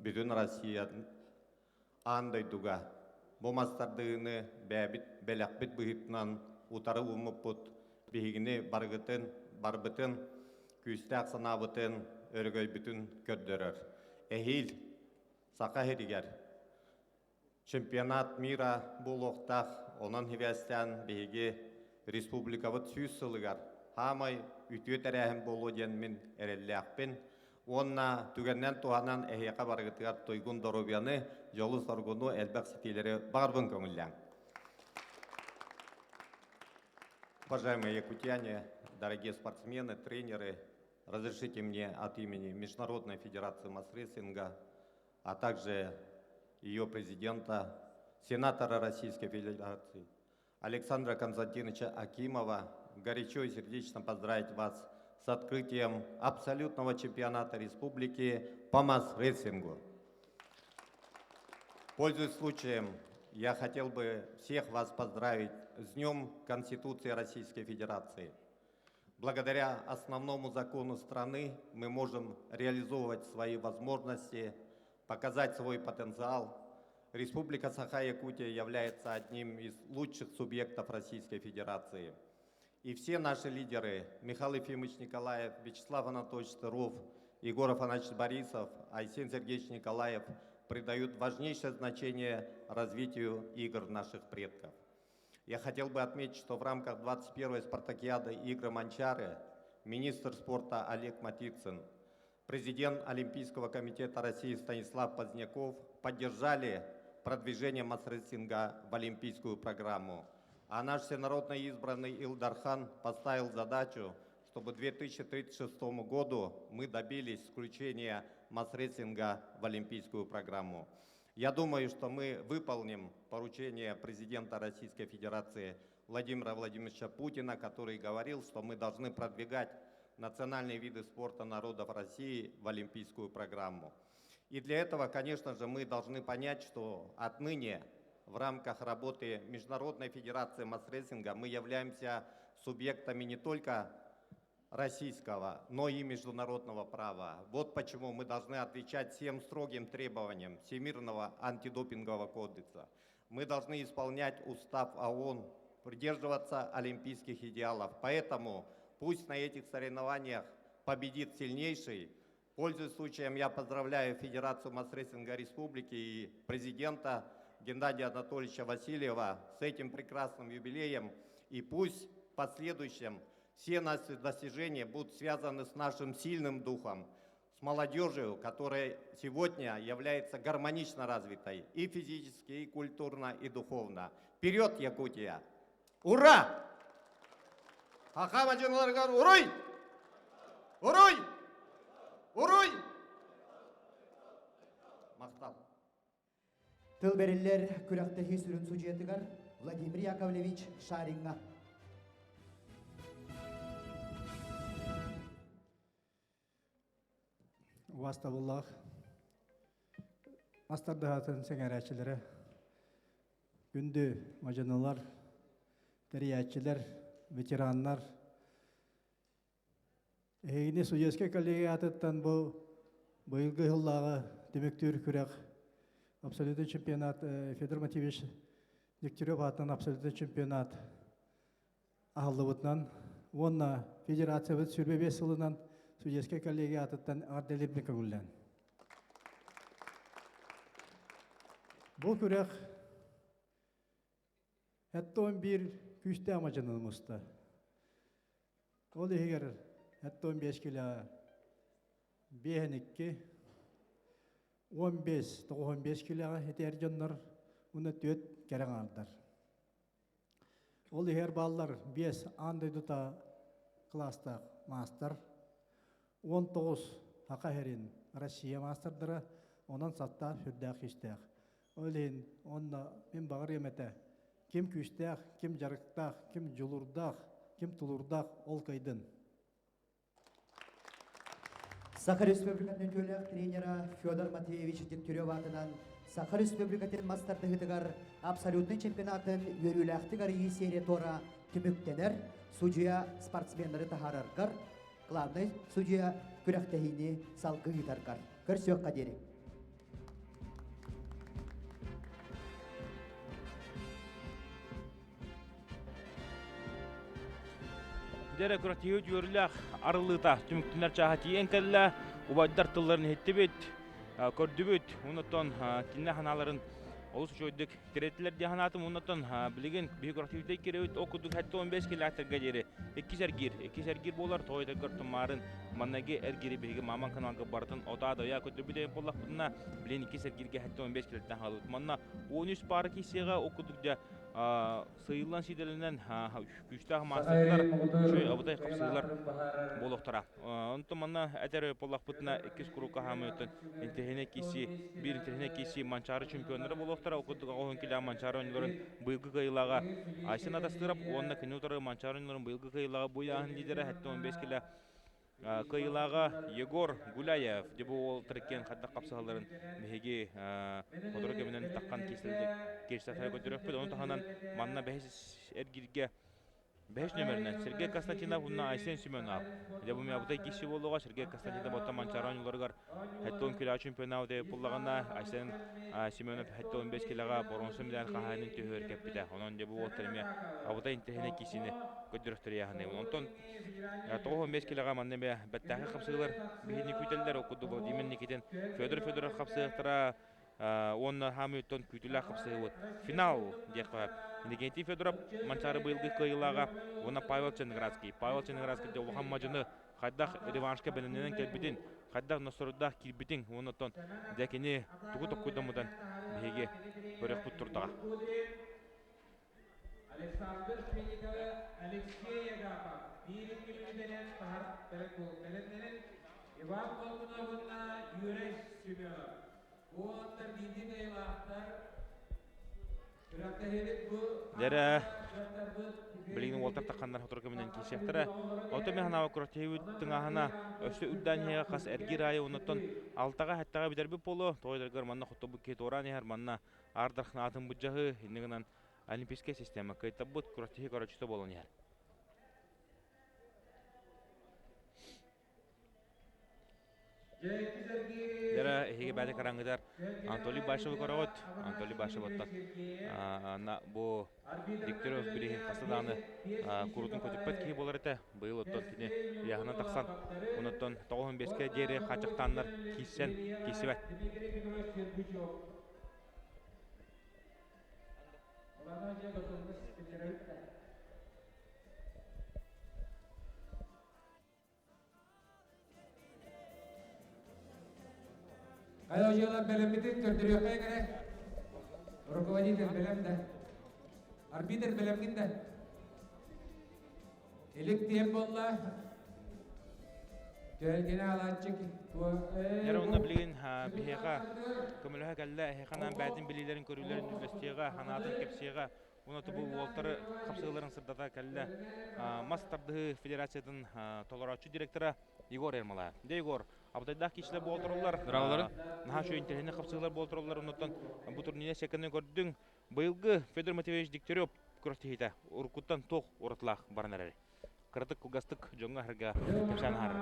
бүтүн Россия аан дойдуга бу мас тардыыны бэйэбит бэлэхпит быһыытынан утары ууммуппут биһигини барыгытын барбытын күүстээх санаабытын өрөгөйбүтүн көрдөрөр. Эһиил Саха сиригэр чемпионат мира буолуохтаах, онон сибээстээн биһиги республикабыт 100 сылыгар хаамай үтүө тэрээһин буолуо диэн мин эрэллээхпин. Уонна түгэнинэн туһанан эһиэхэ барыгытыгар туйгун доруобуйаны, дьолу-соргуну, элбэх ситиилэри баҕарбын көҥүллээҥ. Уважаемые якутяне, дорогие спортсмены, тренеры, разрешите мне от имени Международной Федерации мас-рестлинга, а также ее президента, сенатора Российской Федерации Александра Константиновича Акимова горячо и сердечно поздравить вас с открытием абсолютного чемпионата республики по мас-рестлингу. Пользуясь случаем, я хотел бы всех вас поздравить с Днем Конституции Российской Федерации. Благодаря основному закону страны мы можем реализовывать свои возможности, показать свой потенциал. Республика Саха-Якутия является одним из лучших субъектов Российской Федерации. И все наши лидеры, Михаил Ефимович Николаев, Вячеслав Анатольевич Тыров, Егор Афанасьевич Борисов, Айсен Сергеевич Николаев, придают важнейшее значение развитию игр наших предков. Я хотел бы отметить, что в рамках 21-й спартакиады «Игры Манчары» министр спорта Олег Матицын, президент Олимпийского комитета России Станислав Поздняков поддержали продвижение мас-рестлинга в олимпийскую программу. А наш всенародно избранный Ил Дархан поставил задачу, чтобы к 2036 году мы добились включения мас-рестлинга в олимпийскую программу. Я думаю, что мы выполним поручение президента Российской Федерации Владимира Владимировича Путина, который говорил, что мы должны продвигать национальные виды спорта народов России в олимпийскую программу. И для этого, конечно же, мы должны понять, что отныне в рамках работы Международной Федерации мас-рестлинга мы являемся субъектами не только российского, но и международного права. Вот почему мы должны отвечать всем строгим требованиям Всемирного антидопингового кодекса. Мы должны исполнять устав ООН, придерживаться олимпийских идеалов. Поэтому пусть на этих соревнованиях победит сильнейший. Пользуясь случаем, я поздравляю Федерацию мас-рестлинга Республики и президента Геннадия Анатольевича Васильева с этим прекрасным юбилеем. И пусть в последующем все наши достижения будут связаны с нашим сильным духом, с молодежью, которая сегодня является гармонично развитой и физически, и культурно, и духовно. Вперед, Якутия! Ура! Саха мадьыныларыгар уруй! Уруй! Уруй! Махтал. Тыл бэриллэр күрэхтэһии сүрүн судьуйатыгар Владимир Яковлевич Шариҥҥа. Убаастабыллаах мастардаһатын сэҥээрээччилэрэ, күндү мадьынылар, тэрийээччилэр, ветераннар, Эһигини судейскай коллегиятыттан бу быйылгы сыллааҕы түмүктүүр күрэх абсолютный чемпионат Федор Матвеевич Дегтярев аатынан абсолютный чемпионат аһыллыбытынан уонна федерациябыт 25 сылынан судейскай коллегия аатыттан эҕэрдэлиирбин көҥүллээн. Бу күрэх 71 күүстээх мадьынын муста. Ол иһигэр 75 кило 5 2, 15 95 килоҕа этэр дьоннор уонна түөрт кэрэ аҥаардар. Ол иһигэр бааллар 5 аан дойдута кылаастаах маастар, 19 Саха сирин Россия маастардара, онон састаап сүрдээх күүстээх. Ол иһин онно мин баҕарыам этэ, ким күүстээх, ким дьарыктаах, ким дьулуурдаах, ким тулуурдаах ол кыайдын. Саха Республикатын үтүөлээх тренера Федор Матвеевич Дегтярев аатынан Саха Республикатын мас тардыһыытыгар абсолютнай чемпионатын үөрүүлээхтик арыйыы серия туора түмүктэнэр, судьуйа спортсменнары таһаараргар, главнай судьуйа күрэхтэһиини салгыы ыытаргар. Көрсүөххэ диэри. Дьэрэ күрэхтэһии үөрүүлээх арыллыыта түмүктэнэр чааһа тиийэн кэллэ. Убайдар тылларын иһиттибит, көрдүбүт. Оннуттан кинилэр санааларын олус үчүгэйдик тириэртилэр дии санаатым. Оннуттан билигин биһиги күрэхтэһиибитигэр киирэбит. Ол курдук 75 километрга диэри иккис эргиир. Иккис эргиир буолар. Тоҕо тумаарын маннаги эргири биһиги Маман каналга барытын отаа дойа көтүрбүт эбит буоллахпытына, билигин иккис эргииргэ 75 километртан хаалбыт. Манна 13 пара киисиэҕэ ол курдук дьэ. Сыйыллан сиидэлэнэн күүстээх маастардар үчүгэй абытай хапсыылар буолуохтара. Онтон манна этэр буоллахпытына иккис куруука хаамыытын интэһинэ киси биир интэһинэ киси Манчаары чемпионнара буолуохтара. Ол курдук оҕоһун килээх Манчаары оонньууларын быйылгы кыайыылааҕа Айсен Атастыров уонна кини утары Манчаары оонньууларын быйылгы кыайыылааҕа бу ыйааһын лидера 75 килэ Кыайыылааҕа Егор Гуляев дьэ бу уол треккен хайдах хапсыһалларын биһиги сотору кэминэн таххан киирсэ көрдөрүөхпүт. Ону таһынан манна бэһис эргииргэ бэһис нөмеринэн Сергей Константинов уонна Айсен Семенов. Дьэ бу миабытай киирси буолуоҕа Сергей Константинов оттон Манчаары оонньууларыгар 70 кило чемпионат буллаҕына Айсен Семенов 75 килоҕа боруонса медаль хаһаайынын түһүөр кэппитэ. Онон дьэ бу уолаттар эмиэ абытай интэриэһинэй киирсиини көрдөрөхтөрү Онтон 95 килоҕа манна эмиэ бэртээхэй хапсыһыылар биһини күүтэллэр. Ол курдук Владимир Никитин, Федор Федоров хапсыһыахтара уонна хаамыыттан күүтүүлээх хапсыһыыбыт. Финал диэххэ Иннокентий Федоров Манчаары быйылгы кыайыылааҕа уонна Павел Черноградский. Павел Черноградский улахан мадьыны хайдах реваншка бэлэмнэнэн кэлбитин, хайдах ностордаах киирбитин уонна оттон дьэ кини тугу токкуйдаммытын биһиги көрүөхпүт турдаҕа. Александр Шпениковы Алексей Агапов биир мүнүүтэнэн таһар бэлэмнэнэн Иван Болтунов уонна Юрий Семенов. Уолаттар биирдии кыайыылаахтар. Күрэхтэһиибит бу Дэрэ билигин уолтар тахханнар сотору кэминэн киирсиэхтэрэ. Оттон мен санаабар күрэхтэһиибит тыҥааһына өссө үрдээн иһиэҕэ хас эргиир аайы оннуттан алтаҕа-сэттэҕэ бүтэрбит буолуо. Тоҕойдоргор манна хоттобут киһи туораан иһэр, манна Аар Дархан аатын былдьаһыы, инньэ гынан Олимпийскай система кыайтарбыт күрэхтэһии көрөөччүтэ буолан иһэр. Дьэрэ эһиги бэйэ караңгыдар Анатолий Башевы көрөҕүт. Анатолий Башев оттон бу Дегтярев бирииһин хаста даҕаны курутун көтүппэт киһи буолар этэ. Быйыл оттон кини ыйааһынан тахсан, онуттан 95-ке диэри хааччахтааннар киирсэн киирсибэт. Хайа дьыалар бэлэммитин көрдөрүөххэ эрэ. Руководитель бэлэм да. Арбитр бэлэмгин да. Илик тиэм буолла. Түһэлгини алааччык. Дьэ уонна билигин биһиэхэ көмөлөһө кэллэ, эһиэхэ анаан бэйэтин билиилэрин көрүүлэрин үллэстиэҕэ, санаатын кэпсиэҕэ. Уонна бу уолтары хапсыһыыларын сырдата кэллэ мас тардыһыы федерациятын толорооччу директора Егор Ермолаев. Дьэ Егор, абытайдаах киһилэр буолтараллар. Браалары. Наһаа үчүгэй интэриэһинэй хапсыһыылар буолтараллар. Оннуттан бу турниры секаны көрдүҥ. Быйылгы Федор Матвеевич Дегтярев күрэхтэһиитэ уруккуттан туох уратылаах баран эрэрий? Кыратык кылгастык дьоҥҥо аһарга кэпсээн аһарар.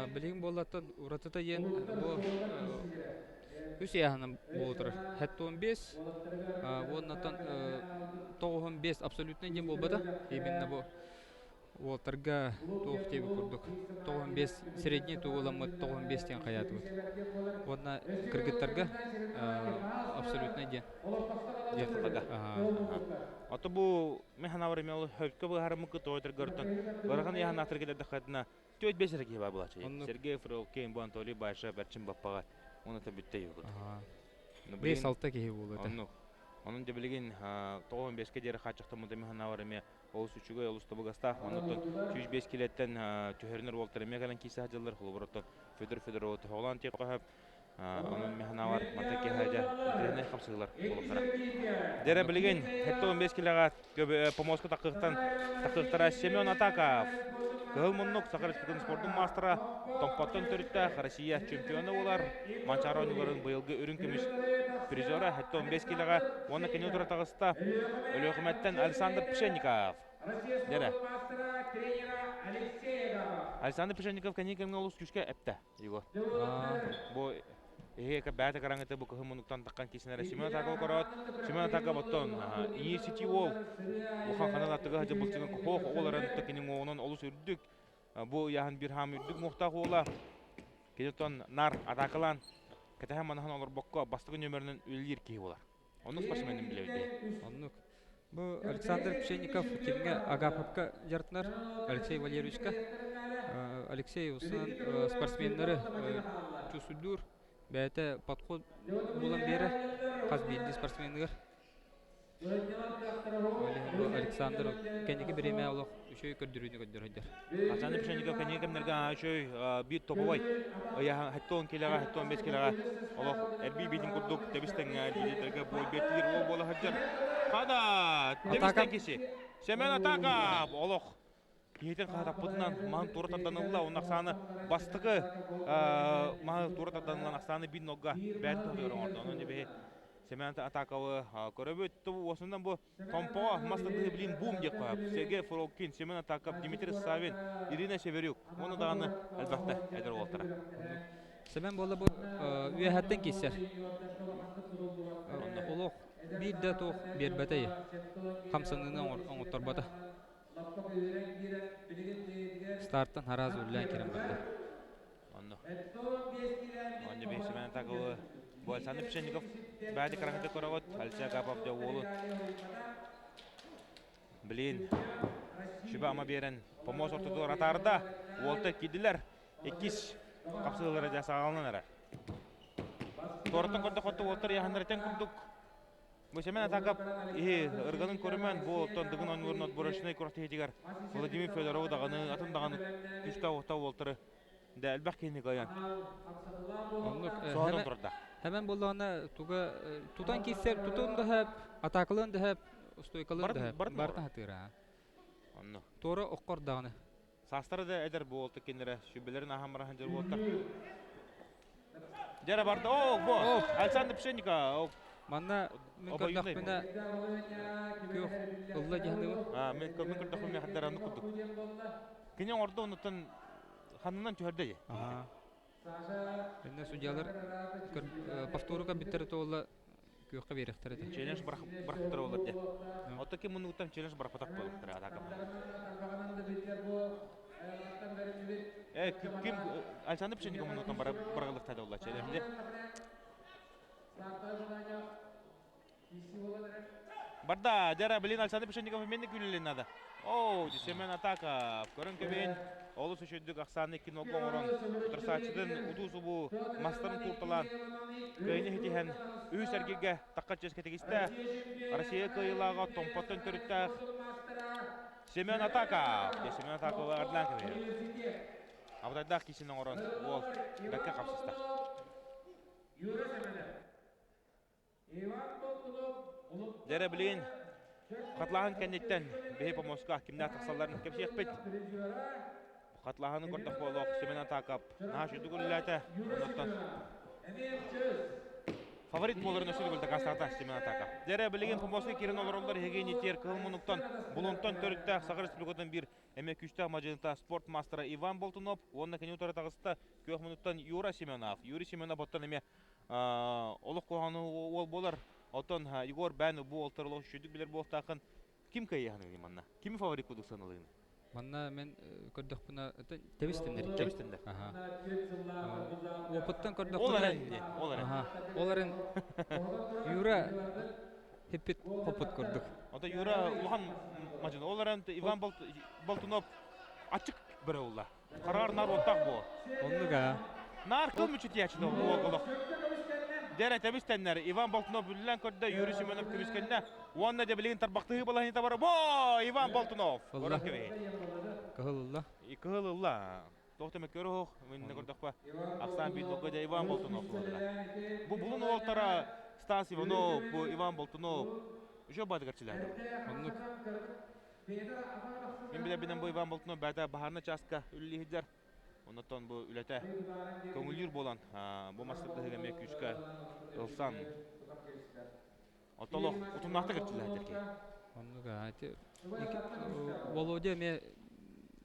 Билигин буоллаттан уратыта диэн бу үс ыйааһынан буола турар. 75 уоннаттан 95 абсолютно диэн буолбата. Именно бу уолтарга туох диэбит курдук 95 средний тугуламмыт 95 диэн хайаатыбыт. Уонна кыргыттарга абсолютно диэн. Дьахталларга. Ото бу мен санаабар эмиэ ол хөпкө быһаарыммыккы тоойторгортон ыарахан ыйааһыннаахтар кэлэрдэххитинэ түөрт бэс эрэ киһи баар буолааччы. Сергей Фролкин, бу Анатолий Баишев, Эрчим Баппаҕа уонна бүттэ югут. 5-6 киһи буолуо этэ. Оннук. Онон дьэ билигин 95-ке диэри хааччахтаммыт эмиэ санаабар эмиэ олус үчүгэй, олус табыгастаах. Оннуттан 105 килэттэн түһэринэр уолтар эмиэ кэлэн киирсэ сылдьаллар. Холобур, оттон Федор Федорова тоһоҕолоон тиэххэ сөп. Онон мин санаабар манта киэһэ дьэ интэриэһинэй хапсыһыылар буолуохтара. Дьэрэ билигин 75 килэҕэ помоска такыахтан такыахтара Семен Атаков. Кыһыл муннук Саха Республикатын спордун маастара Томпоттон төрүттээх Россия чемпиона буолар. Манчаары оонньууларын быйылгы үрүҥ көмүс призера 75 килэҕэ уонна кини утары таҕыста Өлүөхүмэттэн Александр Пшенников. Дьэрэ. Александр Пшенников кэнники кэмҥэ олус күүскэ эптэ. Егор. Бу эһиэхэ бэйэтэ караҥыты бу кыһын муннуктан таххан киирсинэрэ Семен Атаков короот. Семен Атаков оттон ийи сити уол улахан ханан аттыга сылдьар былчыҥа хоох оҕолорун кини уҥуоҕунан олус үрдүк. Бу ыйааһын биир хаам үрдүк муохтаах уола. Кини оттон нар атаакалаан кэтэһэн манаһан олорбокко бастакы нөмеринэн үлэлиир киһи буолар. Оннук спортсменин билэбит. Оннук. Бу Александр Пшенников кимҥэ Агаповка дьарыктанар Алексей Валерьевичка. Алексей усан спортсменнары чувствуйдуур, бэйэтэ подход булан биэрэр хас биирдии спортсменыгар. Ол иһин бу Александр кэнники бириэмэ олох үчүгэй көрдөрүүнү көрдөрөйдөр. Александр Пшенников кэнники кэмнэргэ үчүгэй биир топовой ыйаһын 70 килоҕа 75 килоҕа олох эрбии биитин курдук тэбис тэҥҥэ лидердэргэ бой биэртиир уол буола сылдьар. Хада тэбис тэҥ киси. Семен Атаков олох киһитин хаһатаппытынан маһын тура тарданылла уонна ахсааны бастакы маһы тура тарданыллан ахсааны биир нолга бэт туһутугар оҥордо. Онон дьэ Семен Атаковы көрөбүт. Уосунан бу Томпоҕо мас тардыһыы билин бум диэх хоһоп. Сергей Фролкин, Семен Атаков, Дмитрий Савин, Ирина Северюк уонна даҕаны элбэхтэ эдэр уолтара. Семен буолла бу үөһэттэн киирсэр. Олох биир да туох биэрбэтэй. Хамсаныыны оҥотторбото. Стартан хараас үллээн кирэн барда. Онно. Онно биһи Семен Атаковы бу Александр Пшенников баати карахыты көрөҕүт. Алексей Агапов дьэ уолу Блин, сүбэ ама биэрэн помос ортотугар атаарда. Уолта киирдилэр. Иккис хапсыһыылара дьэ саҕаланан эрэр. Туораттан көрдөххө уолтар ыйаһыннар этэн курдук Бу Семен Атаков иһи ырганын көрүмэн бу оттон Дыгын оонньууларын отборочнай күрэхтэһиитигэр Владимир Федорову даҕаны атын даҕаны күстээх уохтаах уолтары да элбэх киһини кыайан Оннук соһотон турда. Хэмэн буоллаҕына туга тутан киирсэр тутун да хэп, атаакалыан да хэп, стойкалыан да хэп, барытын хатыыра. Онно. Туора оккор даҕаны. Саастара да эдэр буолта кинилэрэ сүбэлэрин аһан баран дьэр буолтар. Дьэрэ барда. О, бу. Александр Пшенников. Манна мин көрдөхпүнэ күөх ылла диһаныыбын. А, мен мен көрдөхпүнэ хаддараны курдук. Кини оҥордо оннуттан ханнынан түһэрдэ дии. Аха. Инне судьялар повтору көрбүттэрэ туолла күөххэ биэриэхтэрэ этэ. Челлендж бырахтара болар дии. Ото ким муннугуттан челлендж бырахпатах буолуохтара атака. Э, ким Александр Пшенников муннугуттан бырагылыктаа да болла челлендж. Барда, дьара, блин, Александр Пшенников менни күлүлен надо. О, Семен Атаков, көрөн кэбин, олус үчүдүк ахсааны икки нолго оҥорон, утарсааччытын утуу-субуу мастарын туурталаан, кыайыны ситиһэн, үһүс эргиргэ тахха чиэскэ тигистэ. Россия кыайыылааҕа Томпоттон төрүттээх Семен Атаков. Семен Атаковы ардылаан кэбиһэр. Абытайдаах киисин оҥорон, уол бэккэ хапсыста. Дьэрэ билигин хатлааһын кэнниттэн биһи помоска кимнээх тахсалларын кэпсиэхпит. Хатлааһыны көрдөх буолуох Семен Атаков наһаа үчүгдүк үлэлээтэ. Оннуттан фаворит буоларын өссө төгүл дакаастаата Семен Атаков. Дьэрэ билигин помоска киирэн олороллор эһиги тиэр кыһыл муннуктан Булунтан төрүттээх Саха Республикатын биир эмиэ күүстээх мадьыныта спорт маастара Иван Болтунов уонна кини утары таҕыста күөх муннуктан Юра Семенов. Юрий Семенов оттон эмиэ олох куһаҕан уол буолар. Оттон Егор бээн бу уолтар олох үчүгдүк билэр буолтааххын ким кыайыаһаныгый манна? Кими фаворит курдук саналыгын? Манна мен көрдөхпүнэ тэбис тэннэр. Тэбис тэннэр. Опыттан көрдөхпүнэ Ол эрэн ол эрэн. Ол эрэн Юра хиппит хоппут курдук. Ото Юра улахан мажын. Ол эрэн Иван Болтунов ачык бөрө улла. Хараар нар оттах буо. Оннуга. Нар кыл мүчүтиячы уол олох. Дэрэ тэбис тэннэр Иван Болтунов бүллэн көрдө, Юрий Семенов көмүскэннэ. Уонна дьэ билигин тарбахтыһыы балаһыны табара. Бо! Иван Болтунов. Ылла. Кыһыл ылла. Кыһыл ылла. Тоох теме көрөх, минне көрдөхпө. Ахсан биир нолго дьэ Иван Болтунов ылла. Бу булун уолтара Стас Иванов, бу Иван Болтунов. Үчө баадыгар чилээтэ. Оннук. Мин билэрбинэн бу Иван Болтунов бэйэтэ баһаарынай чааска үлэлии сылдьар. Оннуттан бу үлэтэ көҥүллүүр буолан, бу мастардыһыга эмиэ күүскэ ылсан, оттон олох утумнаахтык эрчиллээхтэр киһи. Оннук ити Володя эмиэ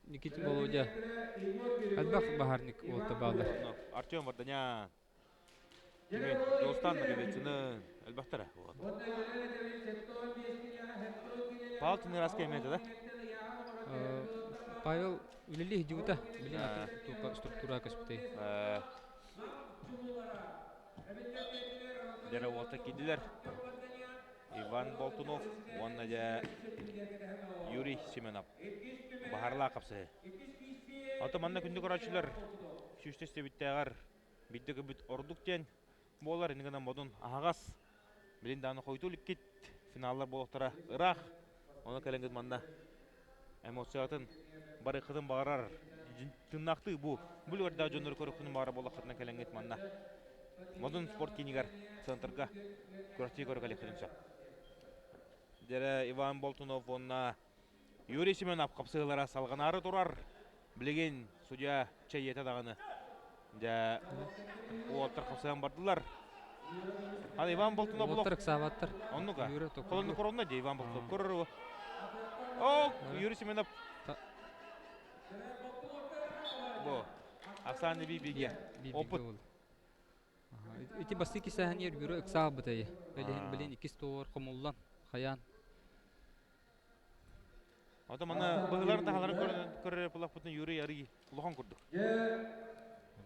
Никитин Володя элбэх баһаарник уолта бааллар. Артем Варданян Кими? Дьулустаан Ноговицыны элбэхтэрэ. Вот. Павел Тыныраска эмиэ да? Павел үлэлии сылдьыбыта. Билин атын структура көспүтэй. Дэрэ уолта киирдилэр. Иван Болтунов уонна дьэ Юрий Семенов. Баһарлаах хапсыһы. Ото манна күндү көрөөччүлэр сүүстэ истибиттээҕэр Биирдэ көрбүт ордук диэн буолар, ини гынан модун аһаҕас. Билин даҕаны хойутуу иликкит. финаллар буолуохтара ыраах. Ону кэлэҥҥит манна эмоциятын барыаххытын баҕарар тыыннаахтыы бу бүлүгэрдээх дьоннору көрүөххүтүн баҕарар буоллаххытына кэлэҥҥит манна Модун спорт киинигэр центрга күрэхтии көрө кэлиэххитин сөп. Дьэрэ Иван Болтунов уонна Юрий Семенов хапсыһыылара салҕанаары турар. Билигин судья чэйиэтэ даҕаны. Дьэ, уолаттар хапсыһан бардылар. Аны Иван Болтунов Уолаттар ыксаабаттар. Оннука. Юра Холонну коронна дии Иван Болтунов. Көрөр О, Юрий Семенов. Бу. Оксана Бибиге. Опыт. Ити бастыы кисээһин Юра ыксаабытай. Билин билин иккис туор хомуллан хаян. Ото мана быһылар таһаларын көрөр булахпытын Юрий арый улахан курдук.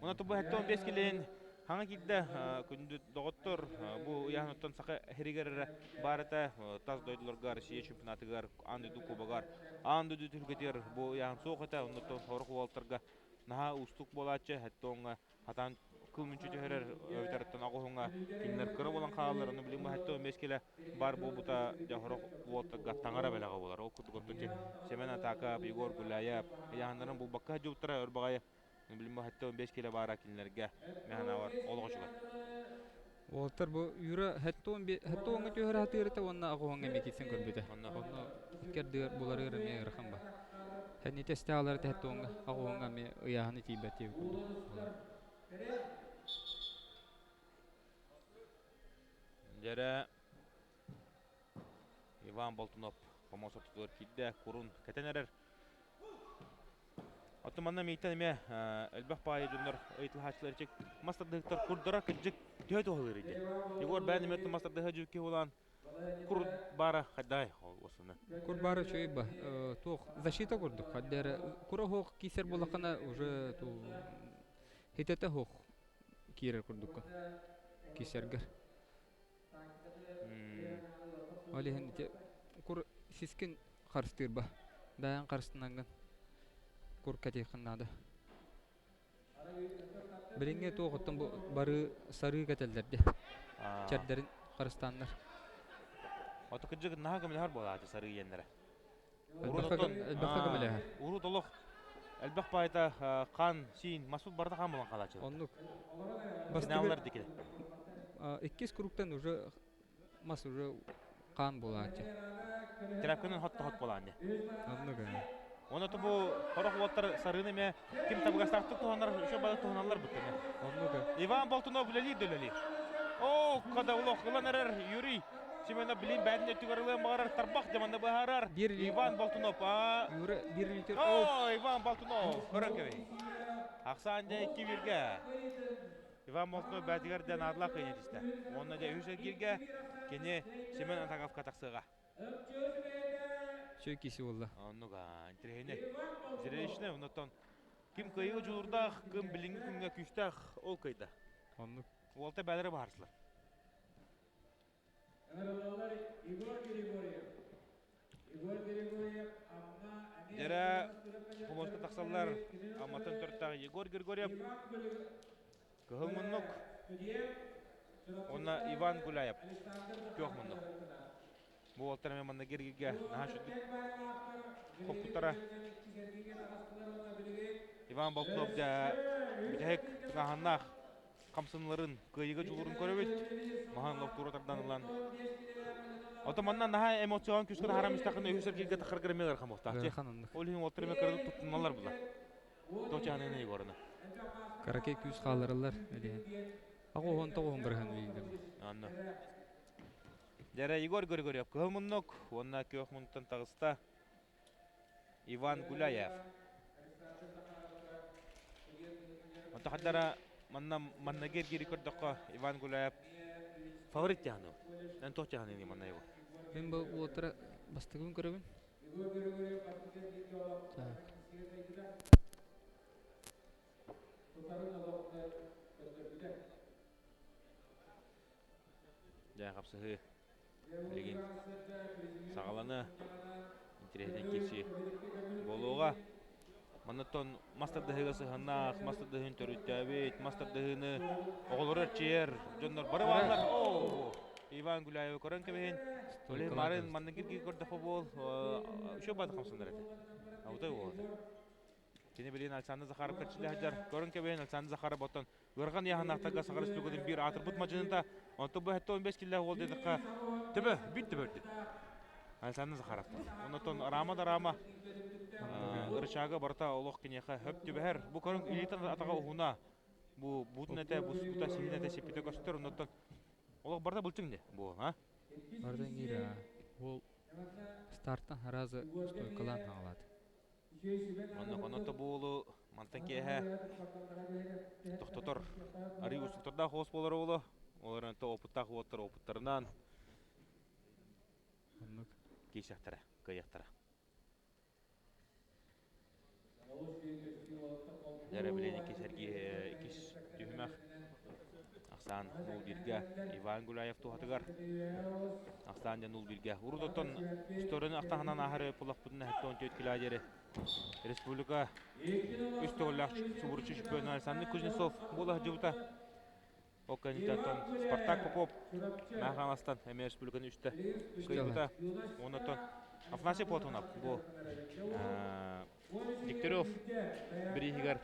Уна тубу 75 килен хаҥа киирдэ күндү доҕоттор бу ыйааһыныттан саха хиригэр барыта тас дойдуларга Россия чемпионатыгар аан дойду кубогар аан дойду түһүлгэтигэр бу ыйааһын суох этэ оннуттан сорох уолаттарга наһаа уустук буолааччы хэттоҥҥа хатаан кыл мүнчү түһэрэр өбүтэртэн оҕуһуҥа кинилэр кыра буолан хаалаллар ону билим баһатта 15 килэ бар буолбута дьэ сорох уолаттарга таҥара бэлэҕэ буолар ол курдук оттон Семен Атаков Егор Гуляев ыйааһыннарын булбакка сылдьыбыттара өр баҕайы билим баһатта 15 килэ баара кинилэргэ мэханавар олох үчүгэй. Уолаттар бу Юра хэттуоҥҥа түһэр хатыырыта уонна оҕуһуҥҥа эмиэ киирсэн көрбүтэ. Онно иккэрдигэр буларыгар эмиэ ыарахан ба. Хэннити эстаалары тэһэттуоҥҥа оҕуһуҥҥа эмиэ ыйааһыны тиийбэт диэбит курдук. Дьэрэ Иван Болтунов помос ортотугар киирдэ, курун кэтэн эрэр. Оттон манна мийтэн эмиэ элбэх баайы дьоннор ыйытылаһааччылар чик мас тардыһыктар курдара кырдьык төһө туһалыыр ити. Егор бэйэн эмиэ мас тардыһа дьүкки булан кур баара хайдай осуна. Кур баара үчүгэй ба. Туох защита курдук. Хаддер кура хоох киисэр булахына уже ту хитете хоох киирэр курдукка. Киисэргэр. Ол иһин ити кур сискин харыстыырба. Бэйэҥ харыстанаҥҥын кур кэтиэххин наада. Билиҥҥи туох оттон бу бары сарыы кэтэллэр дии. Чэрдэрин харыстааннар. Ото кырдьык наһаа көмөлөһөр буолааччы сарыы иэннэрэ. Элбэххэ көмөлөһөр. Урут олох элбэх баайта хаан, сиин, маспыт барыта хаан буолан хаалааччы. Оннук. Финаллар дикиле. Иккис кругтан уже мас уже хаан буолааччы. Тряпканан хот-хот буолаан дии. Оннук. Оны бу хорох уолаттар сарыыны эмэ ким табыгастаахтык туһанар, үчүгэй бары туһаналлар бутта эмэ. Оннук. Иван Болтунов үлэлиир да үлэлиир. Оо, когда улох ылан эрэр Юрий Семенов билин бээтин өттүгэр ылыан баҕарар тарбах дьаманна быһаарар. Иван Болтунов. Юра бир литр. О, Иван Болтунов. Көрөн кэбий. Ахсаан дьэ икки биргэ. Иван Болтунов бээтигэр дэ наадалаах кыайан этистэ. Уонна дьэ үһүс эргииргэ кини Семен Атаковка тахсыаҕа. Чөй киси буолла. Оннук интэриэһинэй. Зрелищный, оннуттан ким кыайыы дьулуурдаах, ким билиҥҥи күҥҥэ күүстээх ол кыайда. Оннук. Уолта бээлэрэ баһарсылар. Дьэрэ хомуска тахсаллар Амматтан төрүттээх Егор Григорьев, Кыһыл муннук уонна Иван Гуляев күөх муннук. Бу уолаттар эмиэ манна гиргиргэ наһаа үчүгдүк хоппуттара. Иван Болтунов дьэ бүтэһик тыҥааһыннаах хамсаныыларын кыайыыга дьулуурун көрөбүт. Маһан локтуура тардан ылан. Ото манна наһаа эмоцион күүскэ таһааран истэххинэ үһүс эргииргэ тахаргар эмиэ ыарахан буолтаах. Ол иһин уолаттар эмиэ кыратык туттуналлар була. Туочааныны Егорына. Караке күүс хааллараллар элиһин. Аҕуһун тоҕуһун бырыһан билдим. Анна. Дьэрэ Егор Григорьев кыһыл муннук уонна күөх муннуктан таҕыста Иван Гуляев. Онто хаддара манна манна гергири көрдөххө Иван Гуляев фаворит тяхну. Эн туох тяхны манна его? Мен бу уотара бастыгын көрөбүн. Так. Дьэ хапсыһыы билигин саҕаланы интэриэһинэй киирсии буолуоҕа. Маннаттан мас тардыһыыга сыһыаннаах, мас тардыһыын төрүттээбит, мас тардыһыыны оҕолору эрчийэр дьоннор бары бааллар. Оо! Иван Гуляевы көрөн кэбиһин. Оле марын манна кирги көрдөхө буол, үшө бады хамсандар этэ. Аутай буолата. Кини билин Александр Захаров кэрчилэ сылдьар. Көрөн кэбиһин Александр Захаров оттон ыархан яһанаахтарга Саха Республикатын биир аатырбыт мадьынында. Онтон бу 75 киллээх уол диэтэххэ төбө, бүт төбө үрдүк. Александр Захаров. Онтон рама да рама ырычаага барыта олох киниэхэ хөп түбэһэр. Бу көрүҥ илиитин атаҕа уһуна бу бутун этэ, бу бута сиһин этэ сиппитэ көстөр. Онтон олох барыта былчыҥ де бу, а? Барыта иҥиир, Ол стартан сразу стойкалаан хаҥалаат. Оннук онно буолу мантан киэһэ тохтотор арыы устуктардаах хоос буолар уолу. Олор онто опыттаах уоттар опыттарынан Оннук. киисэхтэрэ, кыайыахтара. Дьэрэ билин иккис эргии иккис түһүмэх Ахсаан 0-1-гэ Иван Гуляев туһатыгар Ахсаан дьэ 0-1-гэ урут оттон историяны ахтаһынан ааһар пулахпытын 74 кило диэри республика үс төгүллээх субуруччу чемпиона Александр Кузнецов буола сылдьыбыта. Ол кэнниттэн Спартак Попов Маахаҥаластан эмиэ республиканы үстэ кыайбыта. Оннуттан Афанасий Платонов бу Дегтярев бирииһигэр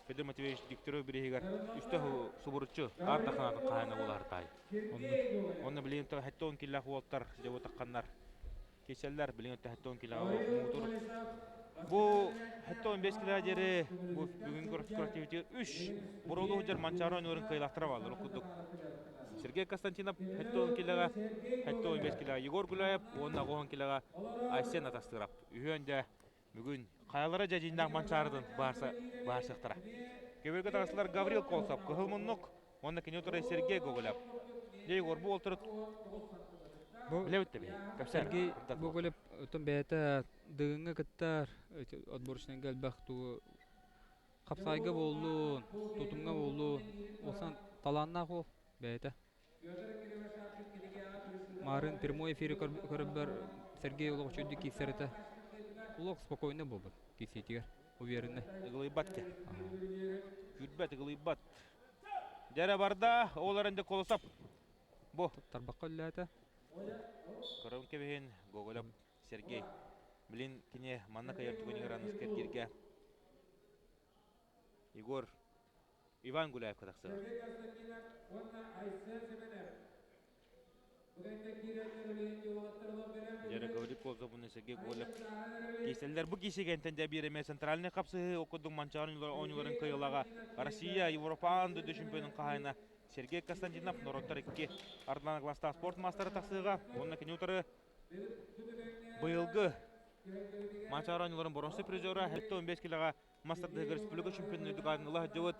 Федор Матвеевич Дегтярев бирииһигэр үстэ субуруччу аар таханаатын хаһаайына буолар таай. Онно билигин 70 киллээх уолтар дьэ тахханнар киселлэр билигин 70 килоҕа муҥутуур бу 75 килоҕа диэри бу бүгүн куративити үс буруолуу сылдьар Манчаары оонньууларын кыайыылаахтара бааллар курдук Сергей Константинов 70 килоҕа 75 килоҕа Егор Гуляев уонна 90 килоҕа Айсен Атастыров үһүөн дьэ бүгүн хайалара дьэдьиннээх Манчаарытын баарсыахтара. Көбүөргэ таҕыстылар Гаврил Колсов, Кыһыл Муннук уонна кини утары Сергей Гоголев. Дьэ Егор, бу уолтары Бу билэбит да биһи. Кэпсээн. Сергей Гоголев отон бэйэтэ Дыгыҥҥа кыттар, отборочнайга элбэх тугу хапсаайга буоллун, тутумҥа буоллун, улахан талааннаах уол бэйэтэ. Марын прямой эфири көрөрбөр Сергей олох үчүгүйдүк киирсэр этэ. Олох спокойно буолбут киирсиитигэр, уверенный. Ыгылыйбат те. Күүрбэт, ыгылыйбат. Дьэрэ барда, ол эрэнде Колосов. Бу. Тарбахха үллээтэ. Көрөн кэбиһин, Гоголев Сергей. Билин кини манна кайар түгэнигэр аныскар киргэ. Егор Иван Гуляевка тахсыаҕа. Дьэрэ Гаврил Козов уонна Сергей Гоголев кииселлэр. Бу киисигэнтэн дьэ биир эмиэ центральный хапсыһыы ол курдук Манчаары оонньууларын кыайыылааҕа Россия Европа аан дойду чемпионун хаһаайына Сергей Константинов норуоттар икки ардылаан класстаах спорт маастара тахсыыга уонна кини утары быйылгы Манчаары оонньууларын боруонса призера 75 килоҕа мас тардыһыгар республика чемпионун үрдүк аатын ыла сылдьыбыт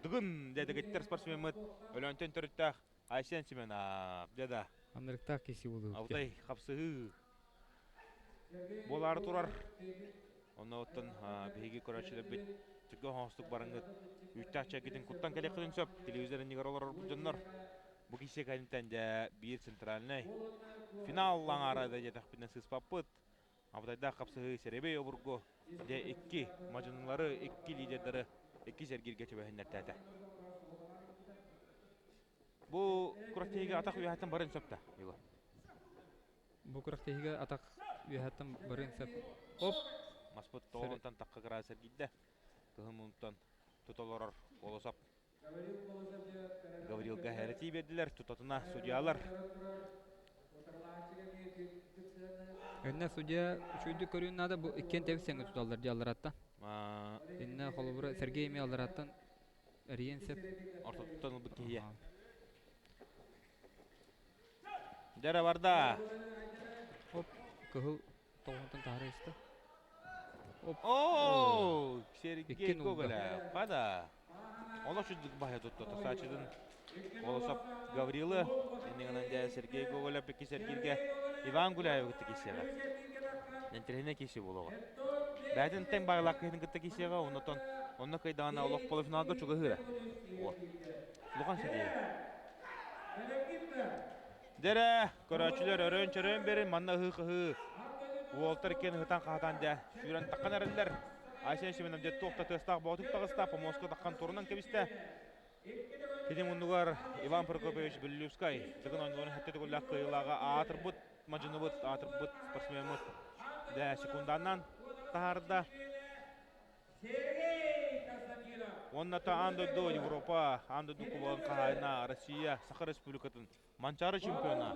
Дыгын дэгиттэр спортсмеммыт Өлөөнтөн төрүттээх Айсен Семенов дьэ да Анырыктаах киси буолуох. Алтай хапсыһыы буолаары турар. Онно оттон биһиги көрөөччүлэрбит түргэн оһоҕостук бараҥҥыт үүттээх чэйгитин куттан кэлиэххитин сөп. Телевизор иннигэр олорор дьоннор бу кисе кэнниттэн дьэ биир центральнай финал аҥаара да диэтэхпинэ сыыспаппыт. Абытайдаах хапсыһыы сэрэбэй обургу дьэ икки мадьынылары, икки лидердары икки сэргииргэ түбэһиннэртээтэ. Бу күрэхтэһиигэ атах үөһэттэн барыан сөп да, Егор? Бу күрэхтэһиигэ атах үөһэттэн барыан сөп. Оп! Маспыт тоҕонтон тахха кыра сэргийдэ. Кыһын мунтан тута олорор Колосов Гаврилга хэрэтии биэрдилэр, тутатына судьялар. Иннэ судья үчүгэйдик көрүүн наада, бу иккиэн тэбис тэҥҥэ туталлар дии аллараттан. Иннэ холобура Сергей эмиэ аллараттан эрийэн сөп. Ортотуттан ылбыт киһиэ. Дьэрэ барда. Оп, кыһыл тоҕонтон таһара истэ. Оп. Оо, Сергей Гоголев. Хада. Олох чуддук баһа тутта тосааччытын Колосов Гаврилы, иннигинэн дьэ Сергей Гоголев икки Сергейгэ Иван Гуляевы кытта киирсиэҕэ. Интэриэһинэй киирсии буолуоҕа. Бэйэтин тэҥ баҕалаах киһитин кытта киирсиэҕэ, оннотон онно кыайдаҕына олох полуфиналга чугаһыыра. О. Улахан ситиһии. Дьэрэ, көрөөччүлэр өрөөн-чөрөөн берин манна ыһыы-хаһыы. Уолтар иккиэн ыһытан-хаһытан дьэ, сүүрэн таххан эрэллэр. Айсен Семенов дьэ туох да тыастаах боотук таҕыста, помоска таххан турунан кэбистэ. Кини муннугар Иван Прокопьевич Беллюбскай Дыгын оонньууларын сэттэ төгүллээх кыайыылааҕа аатырбыт мадьыныбыт, аатырбыт спортсмеммыт дэ секунданан таһаарда. Уонна та аан дойду Европа, аан дойду кубогын хаһаайына Россия, Саха Республикатын Манчаары чемпиона.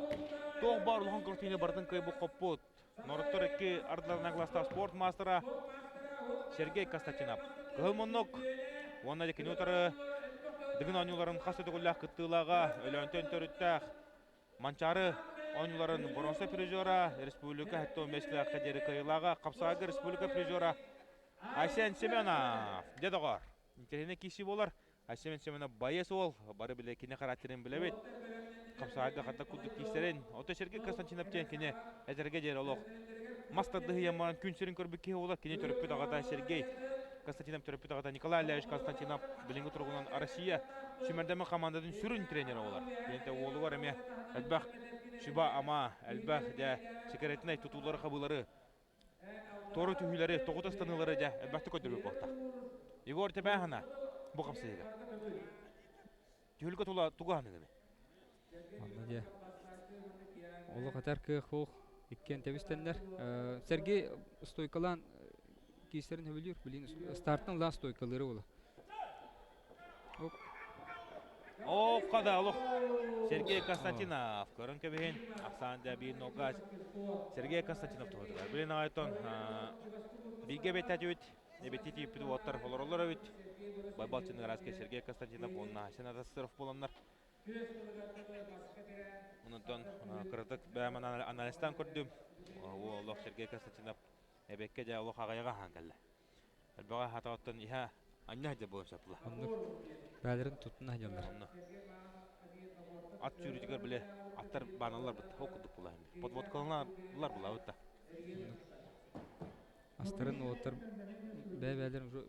Туох баар улахан картина барытын кыайбыт хоппут. Норуттар икки ардыларынан класстаах спорт маастара Сергей Константинов. Кыһыл муннук уонна дьэ кини утары Дыгын оонньууларын хас да төгүллээх кыттыылааҕа Өлөөнтөн төрүттээх Манчаары оонньууларын боруонса призера, республика 75 килээххэ диэри кыайыылааҕа, хапсаҕайга республика призера Айсен Семенов. Дьэ доҕор, интэриэһинэй киирсии буолар. Айсен Семенов байыас уол, бары билэ кини характерын билэбит. Хапсаҕайга хата курдук киирсэрин. Ото Сергей Константинов диэн кини эдэргэ диэри олох мас тардыһыйамман күн сирин көрбүт киһи буолар. Кини төрөппүт аҕата Сергей Константинов төрөппүт аҕата Николай Ильич Константинов билиҥҥи туругунан Россия сүүмэрдэммит хамаандатын сүрүн тренерэ буолар. Диэнтэ уолугар эмиэ элбэх сүбэ-ама, элбэх дьэ секретнэй тутуулары-хабыылары Туора түһүүлэри, тоҕута ыстаныылары дьэ элбэхтик көрдөрбүт буолтах. Егор Тэбээхана бу хапсыһыыга. Түһүлгэ тула тугу аныгыны? Онно дьэ олох этэр кыах суох иккиэн тэбистэннэр. Сергей стойкалаан киисэрин хөбүлүүр. Билин стартан ылаан стойкалыыры буола. О, қада олох Сергей Константинов көрөн кэбиһин ахсаан дьэ биир нолга Сергей Константинов туһутугар. Билин аҕайтон бииргэ бэттэтибит эбитти тииппит уоттар олороллор эбит. Байбал Чыныраски Сергей Константинов уонна Айсен Атасыров буоланнар. Онтон кыратык бэйэм анализтаан көрдүм. Олох Сергей Константинов эбэккэ дьэ олох аҕайаҕа аһаан кэллэ. Элбэҕи аһаатаҕыттан иһэ анньа сылдьар буолан сөп була. Оннук бээлэрин туттуна сылдьаллар. Онно ат сүүрүүтүгэр били аттар бааналлар бытта ол курдук була подводкаланалар булабыт да. Оннук. Астарын уолаттар бэйэ-бэйэлэрин уже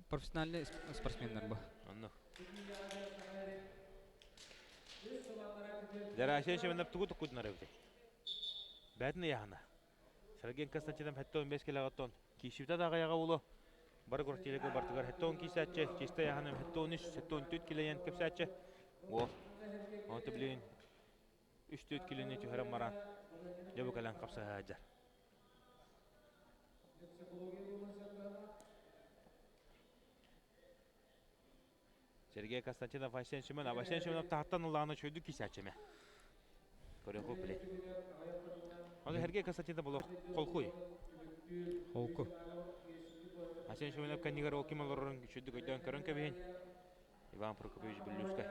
профессиональный спортсменнар бу. Онно. Дьэ, Семенов тугу туккудунар эбитий? Бээтин ыйаһына. Сергей Константинов 75 килоҕыттан киирсибитэ да аҕыйаҕа улу. Бары квартирага бартыгар 70 киирсээччи, чистай аһаным 73, 74 килэйэн кэпсээччи. Уол, онто билигин 3-4 килини түһэрэн баран, дьэ бу кэлэн хапсаһаадьар. Сергей Константинов Айсен Семенов. Айсен Семенов таһыттан ыллаҕына үчүгэйдик киисээччи Көрүөххэ билин. Оны Сергей Константинов олох холкуй. Холку. Айсен Семенов кэннигэр ол ким олорорун үчүгэйдик өйдөөн көрөн кэбиһин. Иван Прокопьевич Бүллүүскэй.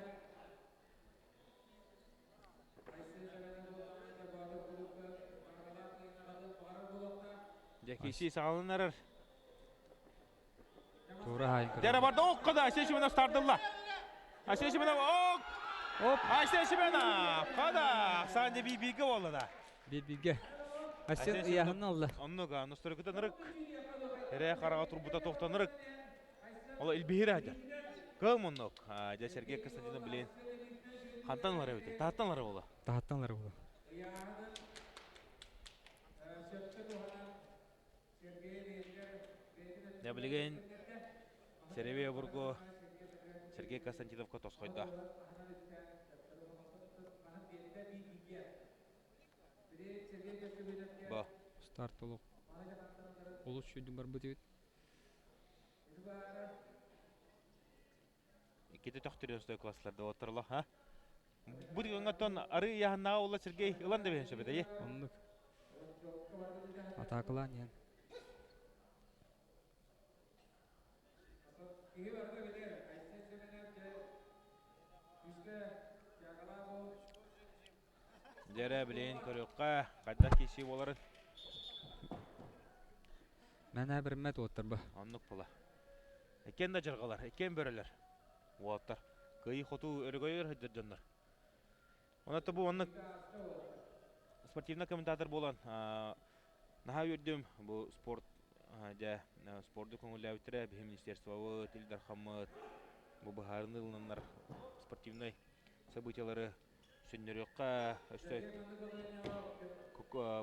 Дьэ киисии саҕаланарар. Тура хаайын көрөр. Дьэ барда окко да Айсен Семенов стардылла. Айсен Семенов ок! Оп! Айсен Семенов! Хада! Саня би-биге болла да. Bir-биге. Айсен ыйааһын алла. Оннуга носторукутан ырык. Эре хараға турбута тохтан ырык. Ол илбиһир хатар. Кыл муннук. Дьэ Сергей Константинов билин хантан ылар эбит. Таһаттан ылар буола. Таһаттан ылар буола. Дьэ билигин Сергей обургу Сергей Константиновка тосхойдо. Бо. Старт олох олус сүүрдүн барбыт эбит. Иккити төхтүрүөн стой классларда отторло, ha? Бу дигонготтон ары яһаннаа ула Сергей ылан да биһэн сөбөтэ, Оннук. Атаакалаан иһэн. Дьэрэ билин көрүөххэ, хайдах киирсии буоларын. Мэнэ бирмэт уоттар ба. Оннук була. Иккиэн да дьарҕалар, иккиэн бөрөлөр. Уолаттар. Кыайыы-хотуу өрөгөйөр сылдьар дьоннор. Онон бу оннук спортивный комментатор буолан наһаа үөрдүм бу спорт дьэ спорду көҥүллээбиттэрэ биһи министерствобыт, Ил Дархаммыт бу быһаарыныы ылынаннар спортивнай событиялары сөннөрүөххэ өссө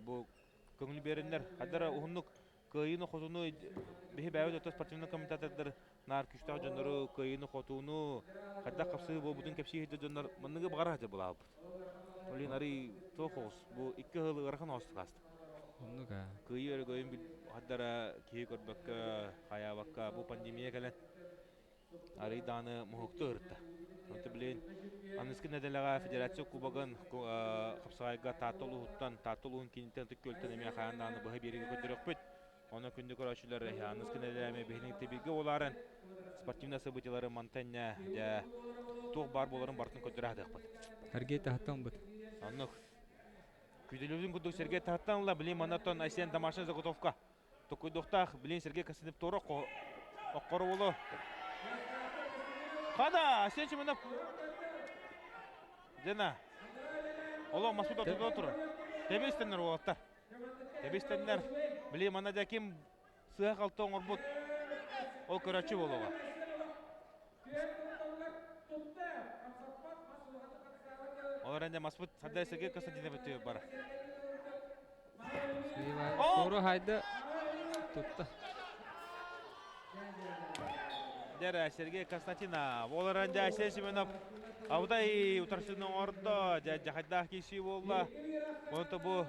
бу көҥүл биэрэннэр хадара уһуннук кыайыыны-хотуну Биһи бэйэбит өттө спортивный комментатордар наар күчтээх дьоннору кыайыыны-хотууну, хайдах хапсыһыы буолбутун кэпсии сылдьар дьоннор манныгы баҕара сылдьар булаабыт. Ол иһин арый туох оҕус бу икки ыһыл ыарахан оҕустук ааста. Оннук аа. Кыайыы өрөгөйүн хардара киһи көрбөккө, хайаабакка бу пандемия кэлэн арый даҕаны муһукту ырытта. Онто билигин аныгыскы нэдиэлэҕэ Федерация Кубогын хапсаҕайга Таатта улууһуттан, Таатта улууһун кииниттэн Ытык Күөлтэн эмиэ хайаан даҕаны быһа биэриигэ көрдөрүөхпүт. Онон күндү көрөөччүлэр, аныгыскы нэдиэлэ биһиги тэбииргэ буолаарын спортивнай событиелары мантан дьэ туох баар буоларын барытын көрдөрө сатыахпыт. Сергей таһыттан ылбыт. Оннук. Күүтүлүбүтүн курдук Сергей таһыттан ылла. Билин маннаттан Айсен домашняя заготовка. Токуйдуохтаах. Билин Сергей Константинов туора оккоро боло. Хада! Айсен Семенов. Дена. Олох маспыт ортодо турар. Тэбистеннер уолаттар. Тэбистеннер. Били манна дьэ ким сыһа-халты оҥорбут ол көрөөччү буолуоҕа. Ол эрэн дьэ маспыт Сардай Сергей Константинович бар. Туору хайда тутта. Дьэ Сергей Константинов. Ол эрэн дьэ Айсен Семенов абытай утарсыыны оҥордо. Дьэ дьахайдаах киирсии буолла. Онто бу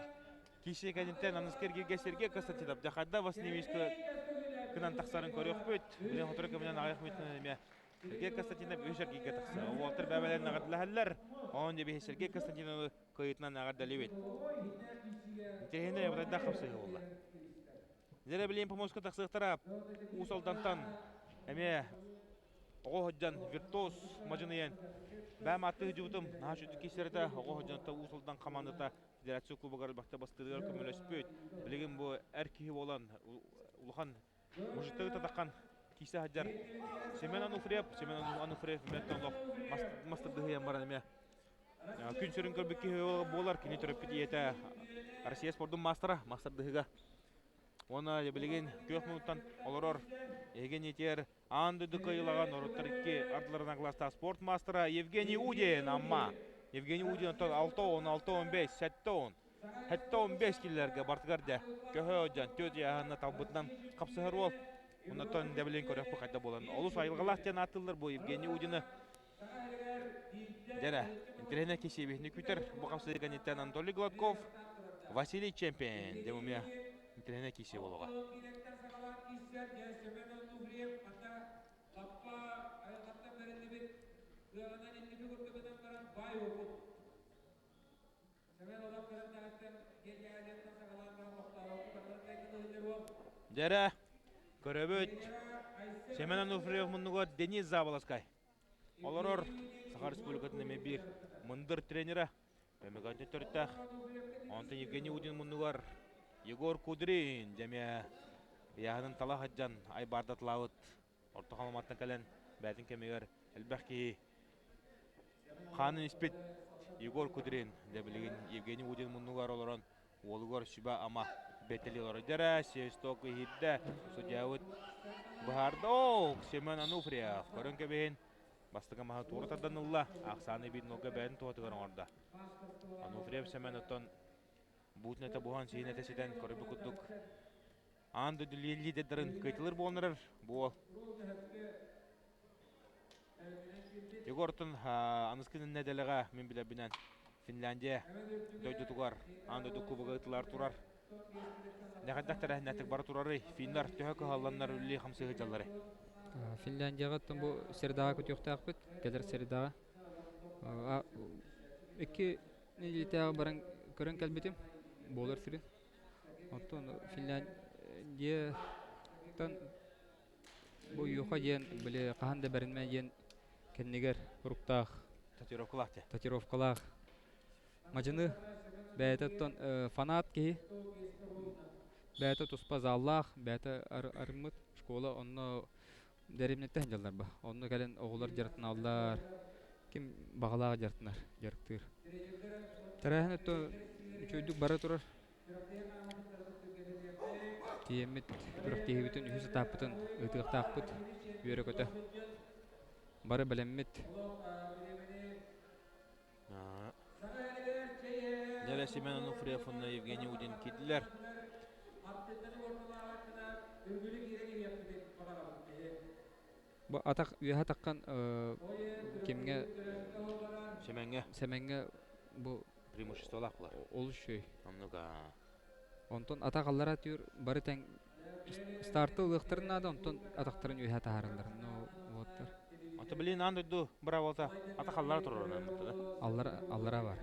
киирсии кэнниттэн аныгыскы эргииргэ Сергей Константинов дьахайда Васильевичка кынан тахсарын көрүөхпүт. Билин сотору кэминэн аҕыйах мүнүүтүнэн эмиэ Сергей Константинов үһүс эргииргэ тахса. Уолаттар бэйэлэрин эҕэрдэлэһэллэр. Онон дьэ биһи Сергей Константиновы кыайыытынан эҕэрдэлиибит. Интэриэһинэй абытайдаах хапсыһыы буолла. Дьэ билигин помоска тахсыахтара Уус Алдантан эмиэ оҕо сылдьан виртуоз мадьыныйан бэйэм ааттыы сылдьыбытым наһаа үчүгэй киирсэрэтэ оҕо сылдьан Уус Алдан хамаандата федерация кубогар элбэхтэ бастыырыгар көмөлөспүт. Билигин бу эр киһи буолан улахан мужиктары татаххан киирсэ сылдьар Семен Ануфриев, Семен Ануфриев эмиэ олох мастардыһыйан баран эмиэ Күн сүрүн көрбүт киһи буолар, кини төрөппүт ийэтэ Россия спордун маастара, маастардыһыга. Уонна билигин күөх мунуттан олорор Евгений Тер аан дойду кыайыылаҕа норуоттар икки ардыларынан кылаастаах спорт маастара Евгений Удин Амма. Евгений Удин оттон 6-10, 6-15, 7-10, 7-15 киллэргэ бартыгар дэ көһө дьон түөрт ыйааһынна талбытынан хапсыһар уол. Оннотон дэ билигин көрөхпүт хайда буолан. Олус айылҕалаах диэн ааттыыллар бу Евгений Удины. Дьэрэ, интэриэһинэй киһи күтэр бу хамсыыр кэнниттэн Анатолий Гладков, Василий Чемпион дьэ умя интэриэһинэй киһи буолуоҕа. Дьэрэ, көрөбүт Семен Ануфриев муннугар Денис Заболоцкай. Олорор Саха Республикатын эмиэ биир мындыр тренерэ Өймөкөөнтөн төрүттээх. Онтон Евгений Удин муннугар Егор Кудрин дьэмиэ ыйааһынын тала сылдьан айбаардатылаабыт орто халыматтан кэлэн бэйэтин кэмигэр элбэх киһи хаанын испит Егор Кудрин дьэ билигин Евгений Удин муннугар олорон уолугар сүбэ-ама бэтили олорор. Дьэрэ, свисток иһирдэ, судьябыт быһаарда. Оо, Семен Ануфриев көрөн кэбиһин. Бастакы маһы туора тардан ылла. Ахсааны биир нолга бэйэтин туһатыгар оҥордо. Ануфриев Семен оттон буутун этэ буһан, сиһин этэ ситэн көрбүт курдук аан дойду лидердарын кыайтылыр буолан бу уол. Егортон аныскы нэдиэлэҕэ мин билэрбинэн Финляндия дойдутугар аан дойду кубога ыытылар турар. Нэхэддэх тэрээһиннээхтик бара турарый? Финнар төһө кыһалланнар үлэлии хамсыы сылдьалларый? Финляндияҕа оттон бу средаҕа көтүөхтээхпит, кэлэр средаҕа. Икки нэдиэлэтээҕи баран көрөн кэлбитим, буолар сирин. Оттон Финляндияттан Бу Юха диэн били хаһан да бэринмэ диэн кэннигэр уруктаах татуировкалаах дии. Татуировкалаах мадьыны бэйэтэ оттон фанат киһи бэйэтэ туспа заллаах бэйэтэ арыммыт школа онно дэриэбинэттэн сылдьаллар ба онно кэлэн оҕолор дьарыктаналлар ким баҕалаах дьарыктанар дьарыктыыр тэрээһин өттө үчүгэйдик бара турар Тиийэммит күрэхтэһиибитин үһүс этаппытын ыытыахтаахпыт үөрэ-көтө. Бары бэлэммит. Дьэ, Семен Ануфриев уонна Евгений Удин киирдилэр. Бу атах үөһэ таххан кимҥэ Сэмэҥҥэ Сэмэҥҥэ бу преимуществолаах булар. Олус үчүгэй. Оннук Онтон атах аллара түр бары тэҥ старты ылыахтарын наада, онтон атахтарын үөһэ таһаараллар. Но уоттар. Ото билин аан дойду быраабылата атах аллара турар да. Аллара аллара бар.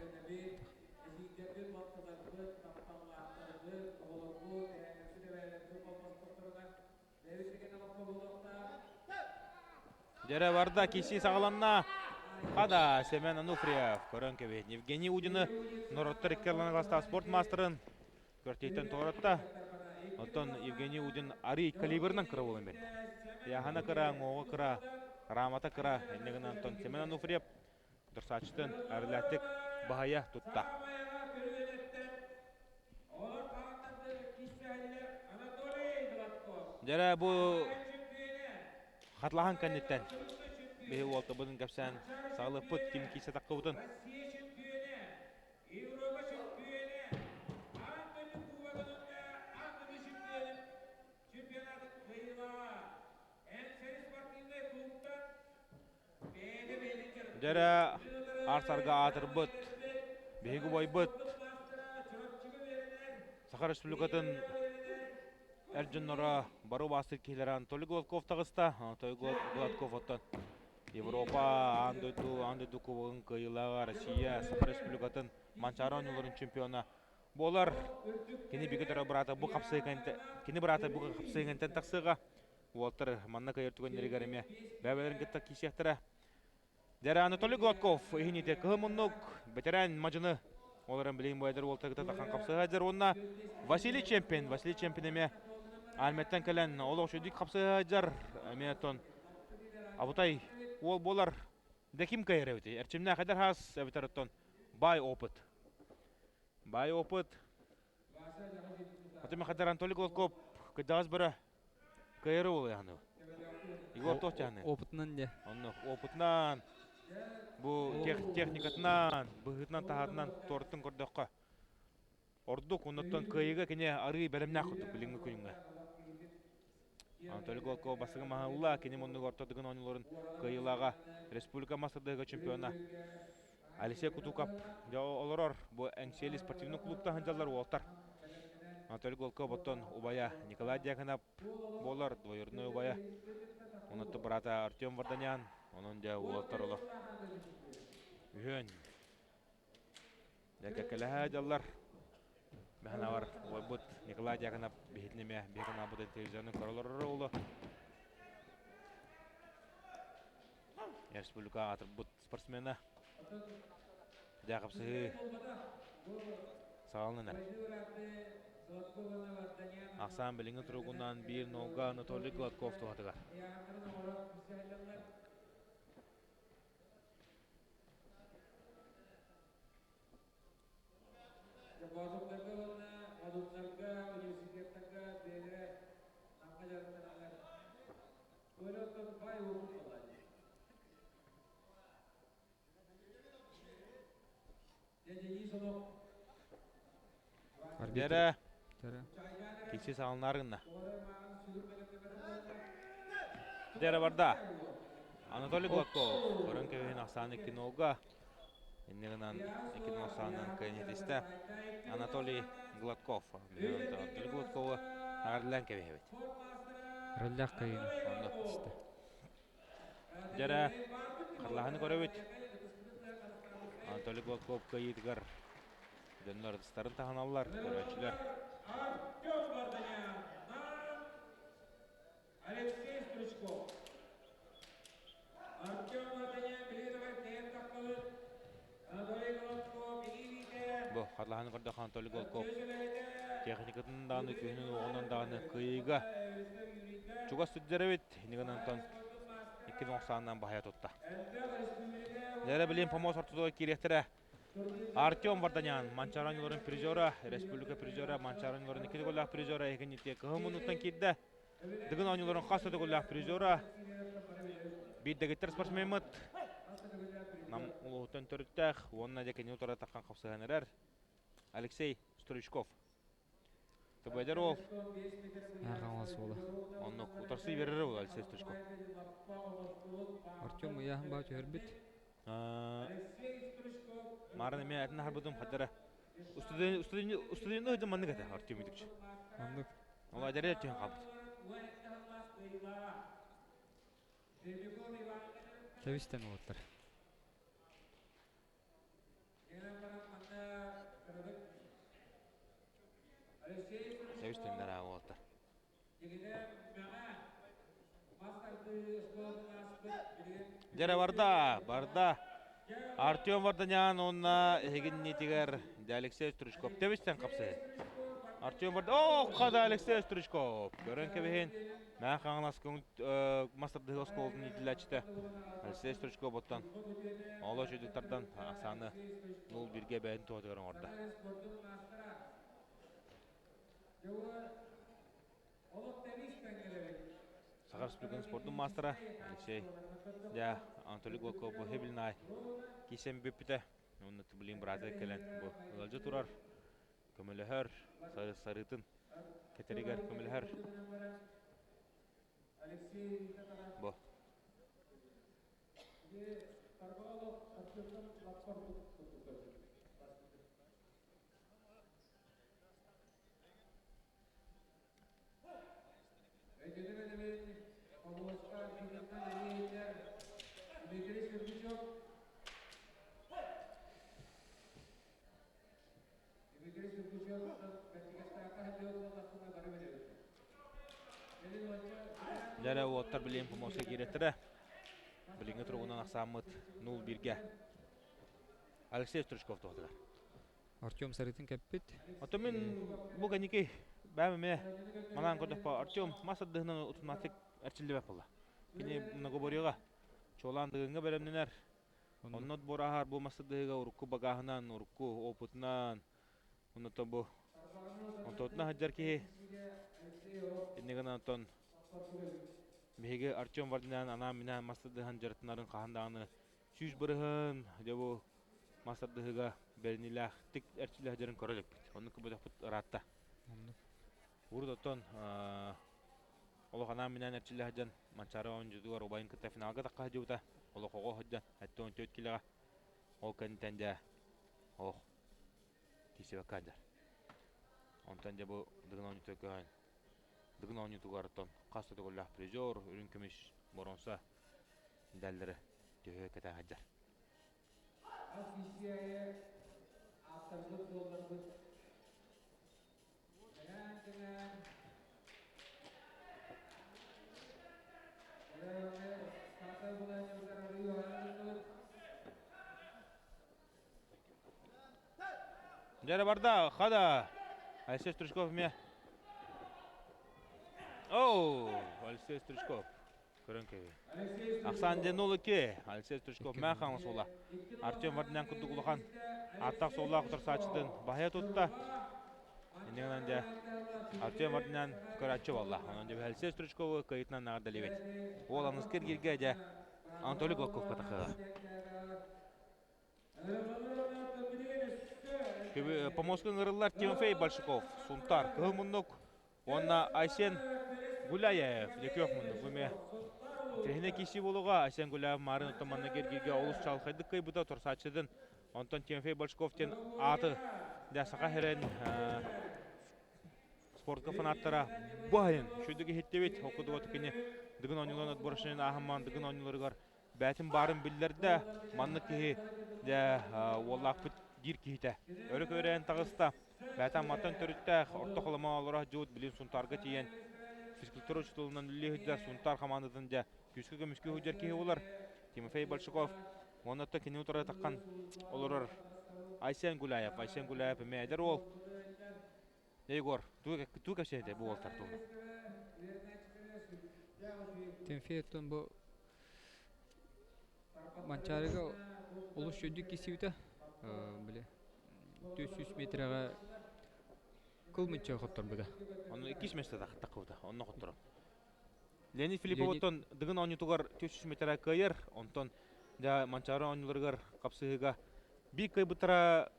Дьэрэ барда, киси саҕаланна. Хада Семен Ануфриев көрөн кэбиһин. Евгений Удины норуоттар икки ардыларыгар спорт маастарын көртийтэн туоратта. Оттон Евгений Удин арый калибрынан кыра буолан берді. Яхана кыра, ҥоҕа кыра, рамата кыра. Инне гынан Антон Семен Ануфриев дұрсаачытын арылааттык баһайа тутта. Дьэрэ бу хатлаһан кэнниттэн биһи уолтабытын кэпсээн саҕалыппыт ким киирсэ таххыбытын Дьэрэ аар-сарга аатырбыт, биһиги убайбыт Саха Республикатын эр дьонноро бары убаастыыр киһилэрэ Анатолий Гладков таҕыста. Анатолий Гладков оттон Европа, аан дойду, аан дойду кубогын кыайыылааҕа Россия, Саха Республикатын Манчаары оонньууларын чемпиона буолар. Кини бигэ төрө быраата бу хапсыгын кини быраата бу хапсыгынтан тахсыаҕа. Уолтар манна кыайар түгэннэригэр эмиэ бэйэлэрин кытта киирсиэхтэрэ. Дьэрэ Анатолий Гладков иһиниитэ кыһыл муннук бэтэрээн мадьыны олорон билигин бу эдэр уолтар кытта тахан хапсыһа уонна Василий Чемпин Василий Чемпин эмиэ армияттан кэлэн олох үчүгүйдүк хапсыһа сылдьар эмиэ оттон абытай уол буолар да ким кыайар эбитий эрчимнээх эдэр хаас эбэтэр оттон баай опыт баай опыт Аты Махадар Анатолий Гладков кырдьаҕас бөрө кыайары уолуйаһаны. Егор туох дьаһаны? Опытынан де. Онно опытынан, бу техникатынан, быһыытынан таһаатынан туораттан көрдөххө ордук оннуттан кыайыыга кини арыы бэлэмнээх курдук билиҥҥи күҥҥэ. Анатолий Гладков бастакы маһылла кини муннук орто дыгын оонньууларын кыайыылааҕа республика мастардыга чемпиона Алексей Кутуков дьэ олорор бу Эҥсиэли спортивный клубтан сылдьаллар уолтар. Анатолий Гладков оттон убайа Николай Дьяконов буолар, двоюродной убайа. Онон брата Артем Варданян, онон дьэ уолаттар олох үһүөн дьэ кэккэлэһэ дьаллар. Мэхэнавар убайбыт Николай Дьяконов биһитин эмиэ биһи каналбытын телевизионный көрөлөр оло. Республика аатырбыт спортсмена дьэ хапсыһыы саҕаланан эрэр. Ахсаан билиҥҥи туругунан биир нолга Анатолий Гладков туһатыгар. Боотурдарга уонна модуннарга, университеттарга бэйэлэрэ намҥа дьарыктаналлар. Коля оттон баай уопут буолааччы. Дьэрэ киси саҕаланар гынна. Дьэрэ барда. Анатолий Гладков көрөн кэбиһин ахсаан икки нолга. Инньэ гынан икки нол саанан кыайан Анатолий Гладков. Анатолий Гладкову эҕэрдэлээн кэбиһэбит. Роллях кыайыыны. Онно. Дьэрэ харлаһаны көрөбүт. Анатолий Гладков кыайыытыгар дьоннор ытыстарын таһыналлар, көрөөччүлэр. Артем Варданян, Алексей Стручков. Артем Варданян билиэтигэр тэйэн таххабыт. Анатолий Гладков илиитэ. Бу харлаһаны көрдөххө Анатолий Гладков техникатын даҕаны күһүнүн уоҕунан даҕаны кыайыыга чугас сылдьар эбит. Иннигин Антон икки охсаанынан баһыйа тутта. Дьэрэ билин помост ортотугар киириэхтэрэ. Артем Варданян, Манчаары оонньууларын призера, республика призера, Манчаары оонньууларын икки төгүллээх призера эһигиннитиэ кыһыл муннуктан киирдэ. Дыгын оонньууларын хас да төгүллээх призера. Биир дэгиттэр спортсмеммыт Нам улууһуттан төрүттээх уонна дьэ кини утары таххан хапсыһан эрэр Алексей Стручков. Төбөдер ол. Хаҥалас уола. Оннук утарсыы берер ол Алексей Стручков. Артем ыйааһын баа түһэрбит. Марын эмиэ атын харбытым хадара. Устудьуонну ыдым маннык этэ Артем Итикч. Оннук. Ол адэрэ түһэн хаалбыт. Тэбистэн уолаттар. Тэбистэннэр аа уолаттар. Дьэрэ барда, барда. Артем Варданян уонна эһигиннитигэр Алексей Стручков тэбистэн хапсыһы. Артем Варда, о, хада Алексей Стручков. Көрөн кэбиһин. Мэҥэ Хаҥалас көҥүл мас тардыһыы оскуолатын иитиллээччитэ Алексей Стручков оттон оҕолор үчүгэйдик ахсааны 0-1-гэ бэйэтин туһатыгар оҥордо. Саха Республикатын спордун маастара Алексей дьэ Анатолий Голков бу Хебилнай кисэн бүппүтэ. Уонна билигин быраата кэлэн бу ыалдьа турар, көмөлөһөр, сарыытын кэтэригэр көмөлөһөр. Бу. Дьэрэ уоттар билиэн помоска кииреттэрэ. Билиҥҥи туругунан ахсааммыт 0-1-гэ. Алексей Стручков туһатыгар. Артем сарытын кэппит. Оттон мин бу кэнники бэйэм эмиэ манаан көрдөхпө Артем мас ардыһынан утумнаахтык эрчиллибэт буолла. Кини многоборьеҕа чуолаан дыгыҥҥа бэлэмнэнэр. Онно отбор ааһар бу мас ардыһыга урукку багааһынан, урукку опытынан, оннуттан бу онтотуна сылдьар киһи иннигин онтон биһиги Артем Варданян анаан-минээн мас тардыһан дьарыктанарын хаһан даҕаны 100%, дьэ бу мас тардыһыыга бэриниилээхтик эрчиллэ сылдьарын көрө иликпит. Оннук көрбөтөхпүт ыраатта. Урут оттон олох анаан-минээн эрчиллэ сылдьан Манчаары оонньуутугар убайын кытта финалга тахха сылдьыбыта. Олох оҕо сылдьан 74 килоҕа. Ол кэнниттэн дьэ ох киирсибэккэ сылдьар. Онтон дьэ бу Дыгын оонньуутугар көһөн Дыгын оонньуутугар оттон хас да төгүллээх призер, үрүҥ көмүс, боруонса медаллары төһө кэтэ сылдьар. Дьэрэ барда, хада. Алексей Стручков эмиэ. Оу, Алексей Стручков. Көрөн кэбиһ. Ахсаан диэн 0-2. Алексей Стручков мэ хаҥас уола. Артем Варданян курдук улахан ааттаах суоллаах утарсааччытын баһыйа тутта. Иннигинэн дьэ Артем Варданян көрөөччү буолла. Онон дьэ Алексей Стручкову кыайыытынан наҕардаливет. Уол аныскы эргииргэ дьэ Анатолий Гладковка тахыга. Помоска ыҥырыллар Тимофей Большаков, Сунтар, Кыһыл Муннук уонна Айсен Гуляев, Лөкөх Муннук. Бу эмиэ Тэһинэ киси буолуоҕа Айсен Гуляев марын оттон манна кэргииргэ олус чалхайдык кыайбыта торсааччытын. Онтон Тимофей Большаков диэн ааты дьэ саха сирин спортка фанаттара бу айын үчүгдүк иһиттибит. Ол курдук кини Дыгын оонньууларын отборочнайын ааһыммаан Дыгын оонньууларыгар бэйэтин баарын биллэрдэ. Маннык киһи дьэ уоллаахпыт диир киһитэ. Өрө көөрөйөн таҕыста. Бэйэтэ Амматтан төрүттээх, орто холомо олоро сылдьыбыт, билин Сунтаарга тиийэн физкультура учууталынан үлэлии сылдьар Сунтаар хамаандатын дьэ күүскэ көмүскүү сылдьар киһи буолар. Тимофей Большаков уонна оттон кини утары таххан олорор Айсен Гуляев. Айсен Гуляев эмиэ эдэр уол. Егор, тугу кэпсээтэ бу уолтар туһунан? Тимофей оттон бу Манчаарыга олус үчүгэйдик киирсибитэ. Били 400 метрэҕэ кыл мүччү хотторбута. Онно иккис место таххыбыта, онно хотторон. Леонид Филиппов оттон Дыгын оонньуутугар 400 метрэ кыайар, онтон дьэ Манчаары оонньууларыгар хапсыһыыга биир кыайбыттара.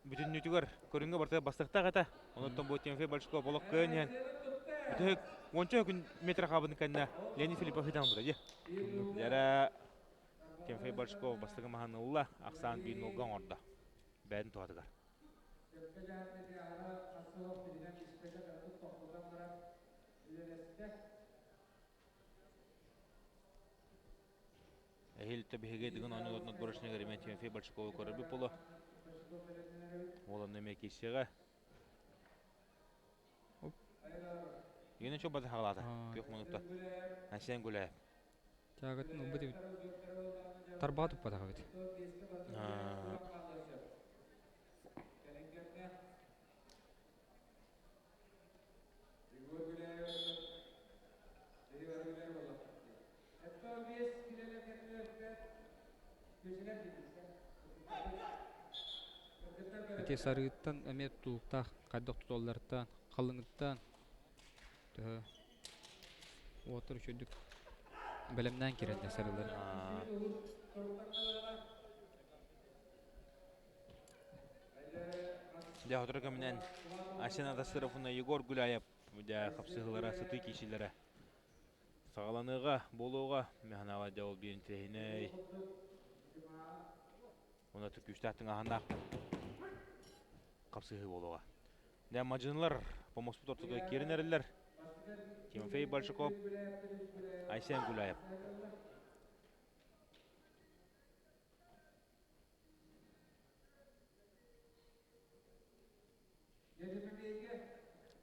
бүтүннүүтүгэр көрүҥҥэ барыта бастыктаах этэ. Онуттан бу Тимофей Большаков олох кыайан иһэн бүтэһик уонча күн метр хаабытын кэннэ Леонид Филиппов ытан ылбыта дии. Дьэрэ Тимофей Большаков бастакы маһын ылла, ахсаан биир нолга оҥордо. Бэйэтин туһатыгар. Эһиил биһиги Дыгын оонньууларын отборочныгар эмиэ Тимофей Большакову көрөрбүт буолуо. Уол онно эмиэ киирсиэҕэ. Игини чо бата хаалаата. Күөх мунукта. Айсен Гуляев. Тягатын ылбыт эбит. Тарбаҕа туппатах эбит. Ити сарыыттан эмиэ тутулуктаах хайдах туталларыттан, халыҥыттан төһө уоттар үчүгдүк бэлэмнээн киирэллэр сарыылары. Дьэ, сотору кэминэн Айсен Атасыров уонна Егор Гуляев дьэ хапсыһыылара, сытыы киирсиилэрэ саҕаланыаҕа, буолуоҕа. Механаҕа дьэ ол биир интэриэһинэй уонна күүстээх тыҥааһыннаах хапсыһыы буолуоҕа. Дьэ, мадьынылар помоспут ортотугар киирэн эрэллэр. Тимофей Большаков, Айсен Гуляев.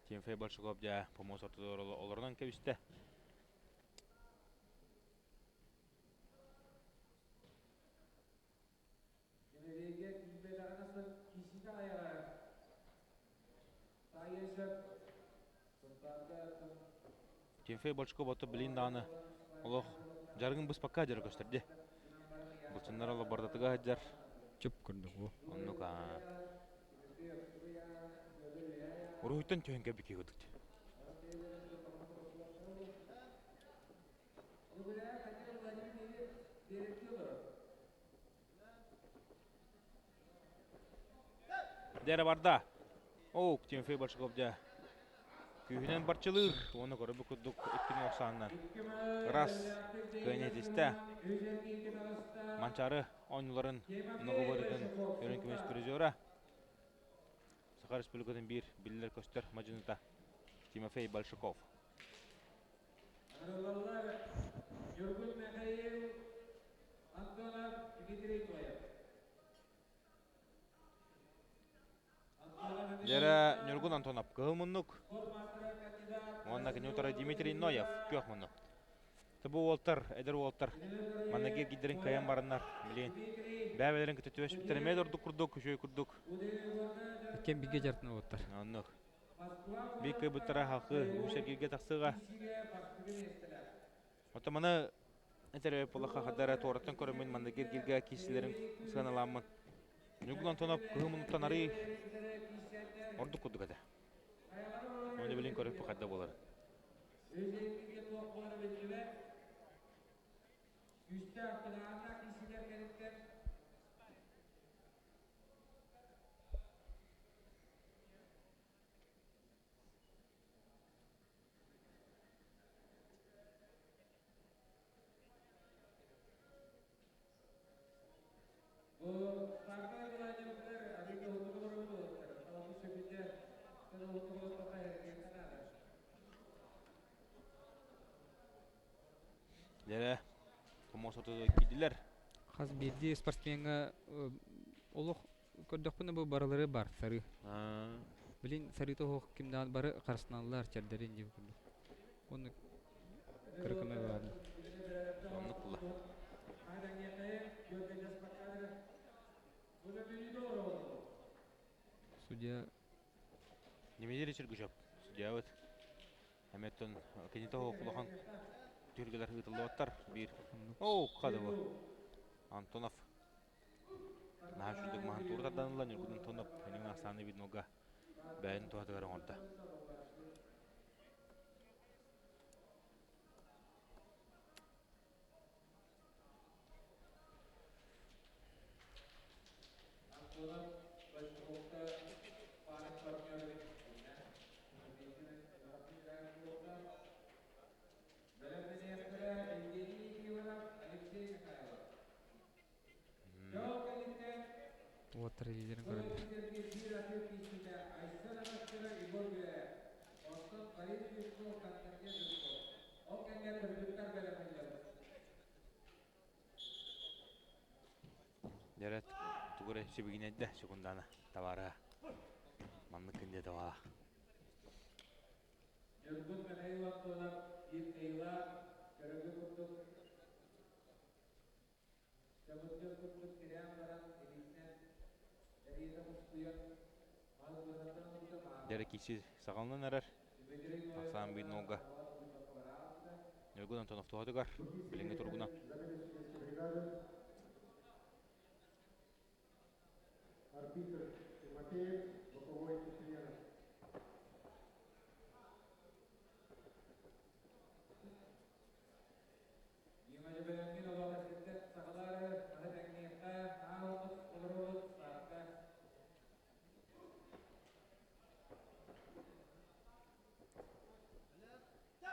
Тимофей Большаков дьэ помос ортотугар олорунан кэбистэ. Тимофей Бочков ото билин даҕаны олох дьарыгын быспакка дьара көстөр дии. Былчыннар олох бардатыга сылдьар. Чып курдук бу. Оннук аа. Уруһуйтан түһэн кэлбит киһи курдук. Дьэ барда. Оу, Тимофей Большаков дьэ күүһүнэн барчылыыр. Уонна көрбүт курдук иккини охсааннан ырас кыайан Манчаары оонньууларын договорытын өрүн көмүс призера Саха Республикатын биир биллэр-көстөр мадьыныта Тимофей Большаков. Ньургун Михаил Антонов Дмитрий Ноев. Дьэрэ Ньургун Антонов кыһыл муннук уонна кини утары Дмитрий Ноев күөх муннук. Бу уолтар, эдэр уолтар манна кииргиддэрин кыайан бараннар, билин бэйэлэрин кытта түбэспиттэр эмиэ ордук курдук, үчүгэй курдук. Иккиэн бииргэ дьарытын уолаттар. Оннук. Биир кыайбыттара халқы үһүс тахсыыга. Оттон маны этэр буоллахха хардара туораттан көрөммүн манна гиргиргэ киирсилэрин сыаналааммын. Ньургун Антонов кыһыл муннуктан арый ордук курдук этэ. Оны билин көрөппү хайда буолар. Дьэ, томос оту киирдилэр. Хас биирдии спортсмеҥҥа олох Көрдөхпүнэ бу барылары бар сарыы. Билин сарыыта оһох кимнээн бары харысналлар чэрдэрин диэн курдук. Оннук кыра көмө баар. Оннук була. Судья Немедери Чиргучев судьябыт. Эметтон кините улахан түһүлгэлэр ыытыллыбаттар биир. Оо, хадыбы. Антонов Наһаа үчүгдүк маһын туора тардан ылла Ньургун Антонов эниҥ ахсааны виднога бэйэтин туһатыгар оҥордо. Уолаттар илиилэрин көрөллөр. Дьэрэ тугу эрэ сибигинэйдэ секундана табаарыһа. Маннык күндэ табаа. Ньургун Михаил Антонов биир кыайыылаах көрөгү курдук чабырдык курдук тирээн баран илиитинэн эриэнэ мускуйан мал быһатан ылбыта баар. Дьэрэ киси саҕаланан эрэр. Ахсаан биир нолга. Ньургун Антонов туһатыгар билиҥҥи туругунан. Арбитр Тимофеев, боковой Куприянов. Дима олох эситтэр сахалары маны тэҥниэххэ, аалбыт олоробут саакка.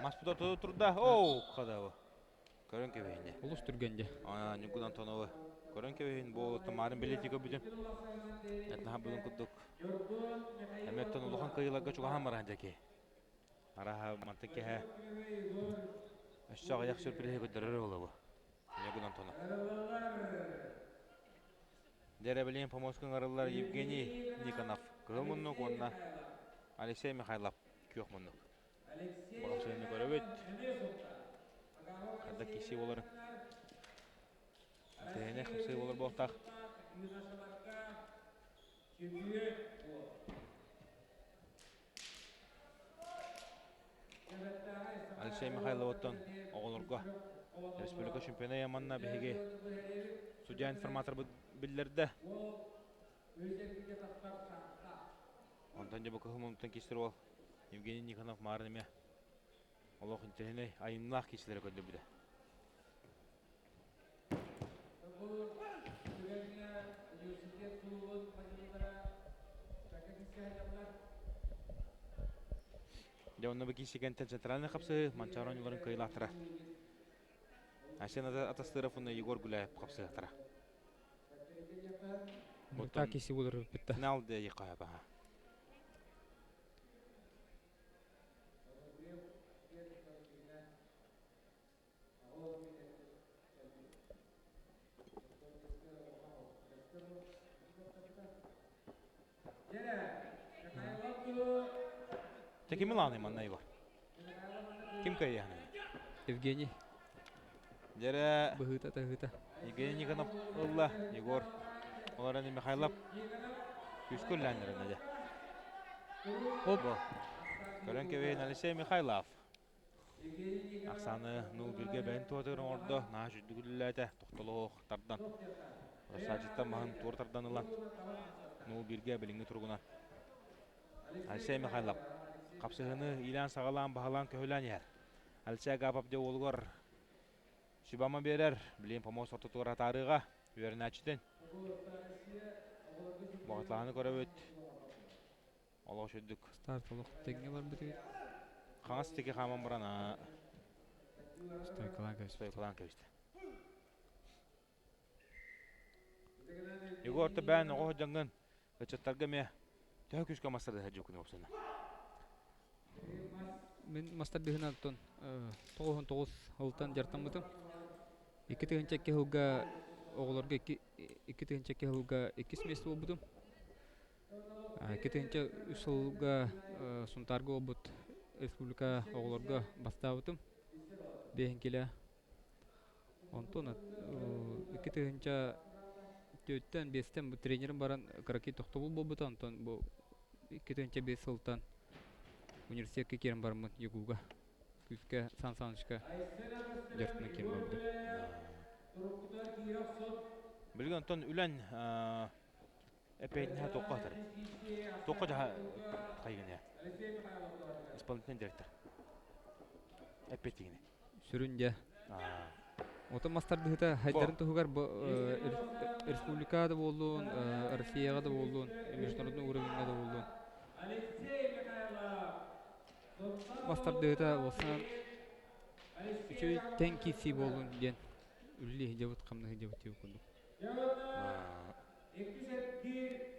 Мас тута турда. Оу, хадабы. Көрөн кэбиһин. Олус түргэн дьэ. Ньургун Антоновы көрөн кэбиһин бу Тамарын билетигэ бүтүн. Этнаха бүгүн курдук. Эметтен улахан кыйыларга чугаһан баран дьэки. Араха мантык кэһэ. Өссө аҕыйах сюрприһи көрдөрөр буолабы. Ньургун Антонов. Дьэ помоскун арыллар Евгений Никонов кыһыл муннук уонна Алексей Михайлов күөх муннук. Баҕасыны көрөбүт. Хада киси болар. Тэһэне хапсыы болар буолтах. Алексей Михайловыттан оҕолорго республика чемпиона Яманна биһиги судья информатор биллэрдэ. Онтон дьэ бу кыһыл муннуктан кистэр уол Евгений Никонов маарын эмиэ олох интэриэһинэй айымнаах киисэлэри көрдөрбүтэ. Дьэ онно бу киисигэнтэн центральный хапсыһыы Манчаары оонньууларын кыайыылаахтара Айсен Атастыров уонна Егор Гуляев хапсыһыахтара. Так киси болар битта. Финал де якаба. Те ким ылааны манна Егор? Ким кыайыаһын? Евгений. Дьэрэ быһыыта таһыыта. Евгений Никонов ылла, Егор. Олар Михайлов күскүл ләннерин дьэ. Оп. Көрөн кэбиһин Алексей Михайлов. Ахсааны нул бирге бэйин туотыгар оҥордо, наһаа сүрдүк үлэлээтэ, тохтолоох тардан. Рассаачыттан маһын туор тардан ылан, нул бирге билиҥҥи туругунан. Алексей Михайлов хапсыһыны иилээн-саҕалаан, баһылаан-көһүлээн иһэр. Алексей Агапов дьэ уолугар сүбама биэрэр, билигин помост ортотугар атаарыыга үөрэнээччитин. Баҕатлаһаны көрөбүт. Олох үрдүк. Старт олох тэҥҥэ барбыт эбит. Хаҥас тики хааман баран Стойкалаан кэбиспит. Стойкалаан кэбистэ. Егор бээн оҕо дьаҥҥын ыччаттарга эмиэ төһө күүскэ мастардыһа дьукуну опсана? Мин мастардыһынан оттон 99 сылтан дьарыктаммытым. 2002 сылга оҕолорго 2002 сылга иккис миэстэ буолбутум. 2003 сылга Сунтаарга буолбут республика оҕолорго бастаабытым. Биэһин килэ. Онтон 2004-тэн 5-тэн бу тренерим баран кыракый тохтобул буолбута. Онтон бу 2005 сылтан университетка киирэн бараммын ЯГУга күүскэ Сан Санычка дьарыктана киирэн барбытым. Билигин онтон үлэн эппиэтинэһэ туохха атары? Туохха дьаһа хайгыны? Исполнительный директор. Эппиэттигини. Сүрүн дьэ. Отон мастардыһыта хайдарын туһугар бу республикаҕа да буоллун, Россияҕа да буоллун, международный уровеньҥа да буоллун. Мастардыһыта уолсан үчүгэй тэҥ киирсии буоллун диэн үлэлии сылдьабыт, хамнаһы сылдьабыт диэбит курдук.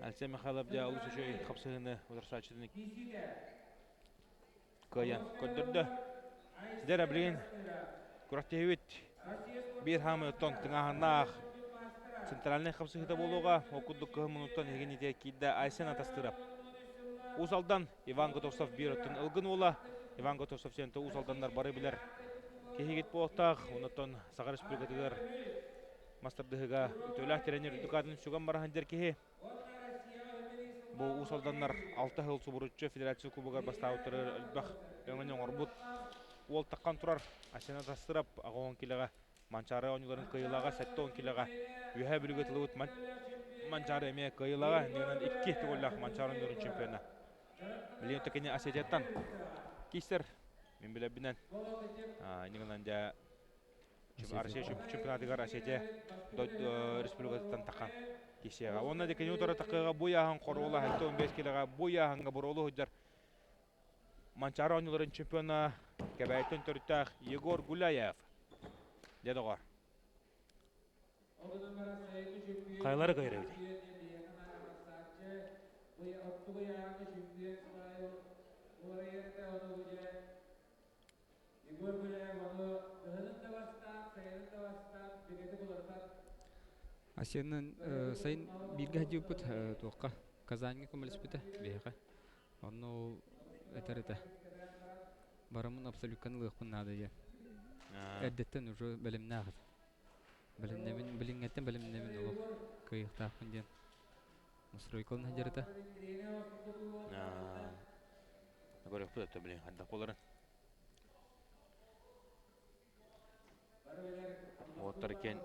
Алексей Михайлов дьэ олус үчүгэй хапсыһыыны утарсааччытын кыайан көрдөрдө. Дьэ билигин күрэхтэһиибит биир хаамыы оттон тыҥааһыннаах центральнай хапсыһыыта буолуоҕа. Ол курдук кыһын мунуттан эһигин итиэ киирдэ Айсен Атастыров. Уус Алдан Иван Готовцев биир оттон ылгын уола. Иван Готовцев сиэнтэ Уус Алданнар бары билэр киһигит буолуохтаах. Оннуттан Саха Республикатыгар мас тардыһыга үтүөлээх тренер үрдүк аатын сүгэн бараһын дьэр киһи. Бу Уус Алданнар алта сыл субуруччу федерация кубогар бастаабыттарыгар элбэх өҥөнү оҥорбут. Уол таххан турар Асена Тастырап аҕа килэҕэ Манчаары оонньууларын кыайыылааҕа 70 килэҕэ Үөһээ Бүлүүгэ тылыбыт Манчаары эмиэ кыайыылааҕа иннинэн икки төгүллээх Манчаары оонньууларын чемпиона. Билигин кини Осетияттан киирсэр мин билэрбинэн иннинэн дьэ Россия чемпионатыгар Осетия республикатыттан тахан киирсиэҕэ. Уонна дикини утары такыаҕа бу ыйааһын хоруола 75 килэҕэ бу ыйааһыҥҥа боруолу сылдьар Манчаары оонньууларын чемпиона Кэбээйиттэн төрүттээх Егор Гуляев. Дьэ доҕор. Хайалары кыайар эбитий? Асеннын сайын бииргэ сылдьыбыппыт туохха Казаньга көмөлөспүтэ биһиэхэ. Онно ол этэр этэ бараммын абсолютканы ылыахпын наада диэн. Эрдэттэн уже бэлэмнээх этэ. Бэлэмнэбин, билиҥҥэттэн бэлэмнэбин олох кыайыахтаахпын диэн. Настройкалын сылдьар этэ. Көрүөхпүт өттө билин хайдах буоларын. Уоттар иккиэн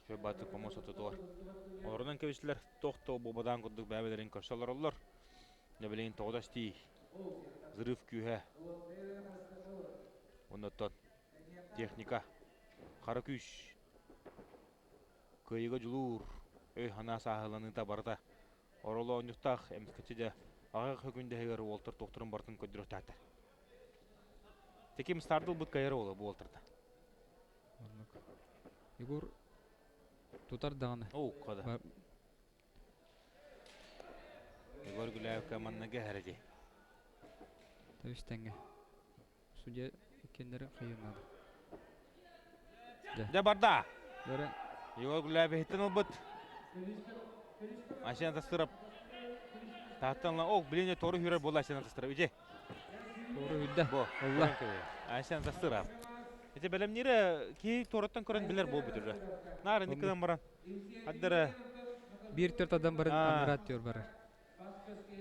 Шөббатык помос отутугар олорунан кэбистилэр. Туох да буобадаан курдук бэйэ-бэйэлэрин көрсө олороллор. Дьэ билигин тоҕо да истии взрыв күүһэ оннуттан техника хара күүс кыайыыга дьулуур өй-санаа сааһыланыыта барыта оролоонньуктаах эмискэччи дьэ аҕыйах күндэһигэр уолтар туохтарын барытын көрдөрүөхтээхтэр. Теким старды ылбыт кайара уола бу уолтарда. Оннук. Егор тутар даҕаны. Оо, кода. Егор Гуляевка манныга эһэрэди. Тэбис тэҥҥэ. Судья иккиэннэрин хайыан наада. Дьэ барда. Егор Гуляев иһиттэн ылбыт. Айсен Тастыров таһыттан ол билине тору хүрэр буолла Айсен Тастыров. Ити. Тору хүрдэ. Бу. Олла. Айсен Тастыров. Ити бэлэмнире киһи торыттан көрөн билэр буолбут уже. Наар инник гынан баран. Аддара Биир төрт адам барын анарат диyor барар.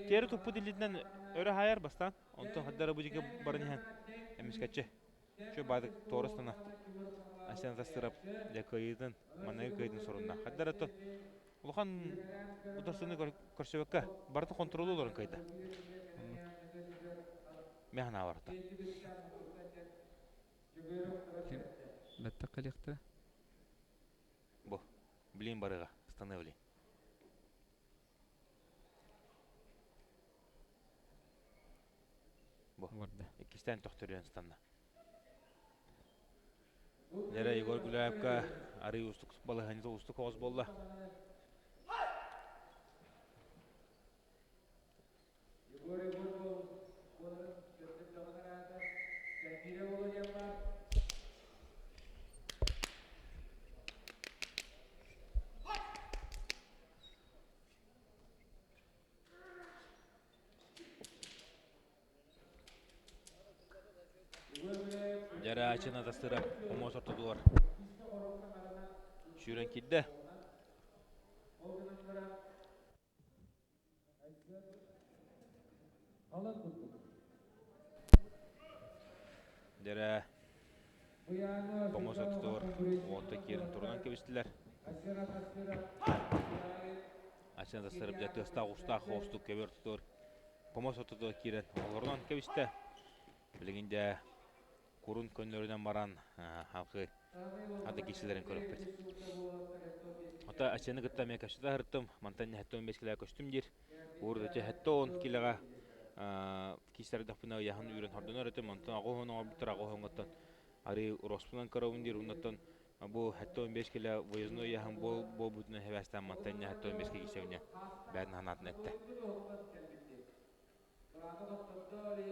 Тери туппут илиитинэн өрө хайар бастаан. Онтон хаддара бу диэки баран иһэн эмискэччи Чө баадык туорастана Асен Тастырап дьэ кыайыытын манныгы кыайыытын сорунна. Хаддара то улахан утарсыны көрсөбөккө барыта контролу олорон кыайда. Мен санаа барыта. Бэттэх кэлиэхтэрэ. Бу, блин барыга, станы блин. Бу. Барда. Иккистээн төхтөрүйэн станна. Нера Егор Гуляевка арый устук балаһыанньата устук оҕус буолла. Дьараачын атастыра хомуос ортотугар сүүрэн киирдэ. Дьэрэ хомуос ортотугар уолта киирэн турунан кэбистилэр. Ачан тастарып дьэ тыастаах-уустаах хоостук көбөр ортотугар помос ортотугар киирэн олорунан кэбистэ. Билигин дьэ курун көннөрүнэн баран халқы ата киисилэрин көрөппүт. Ото Ачаны кытта эмиэ көстө таһыртым. Мантан 75 килоҕа көстүм диир. Уурдачы 70 килоҕа киисэрдэхпинэ ыйаһын үүрэн хордонор этим. Онтон аҕыс оҥорбуттар аҕыс оҥоттон арыы уроспунан көрөбүн диир. Оннуттан Бу 75 килэ выездной яһын бол буолбутунан хэбэстээн мантан 75 киһи бэйэтин санаатын эттэ.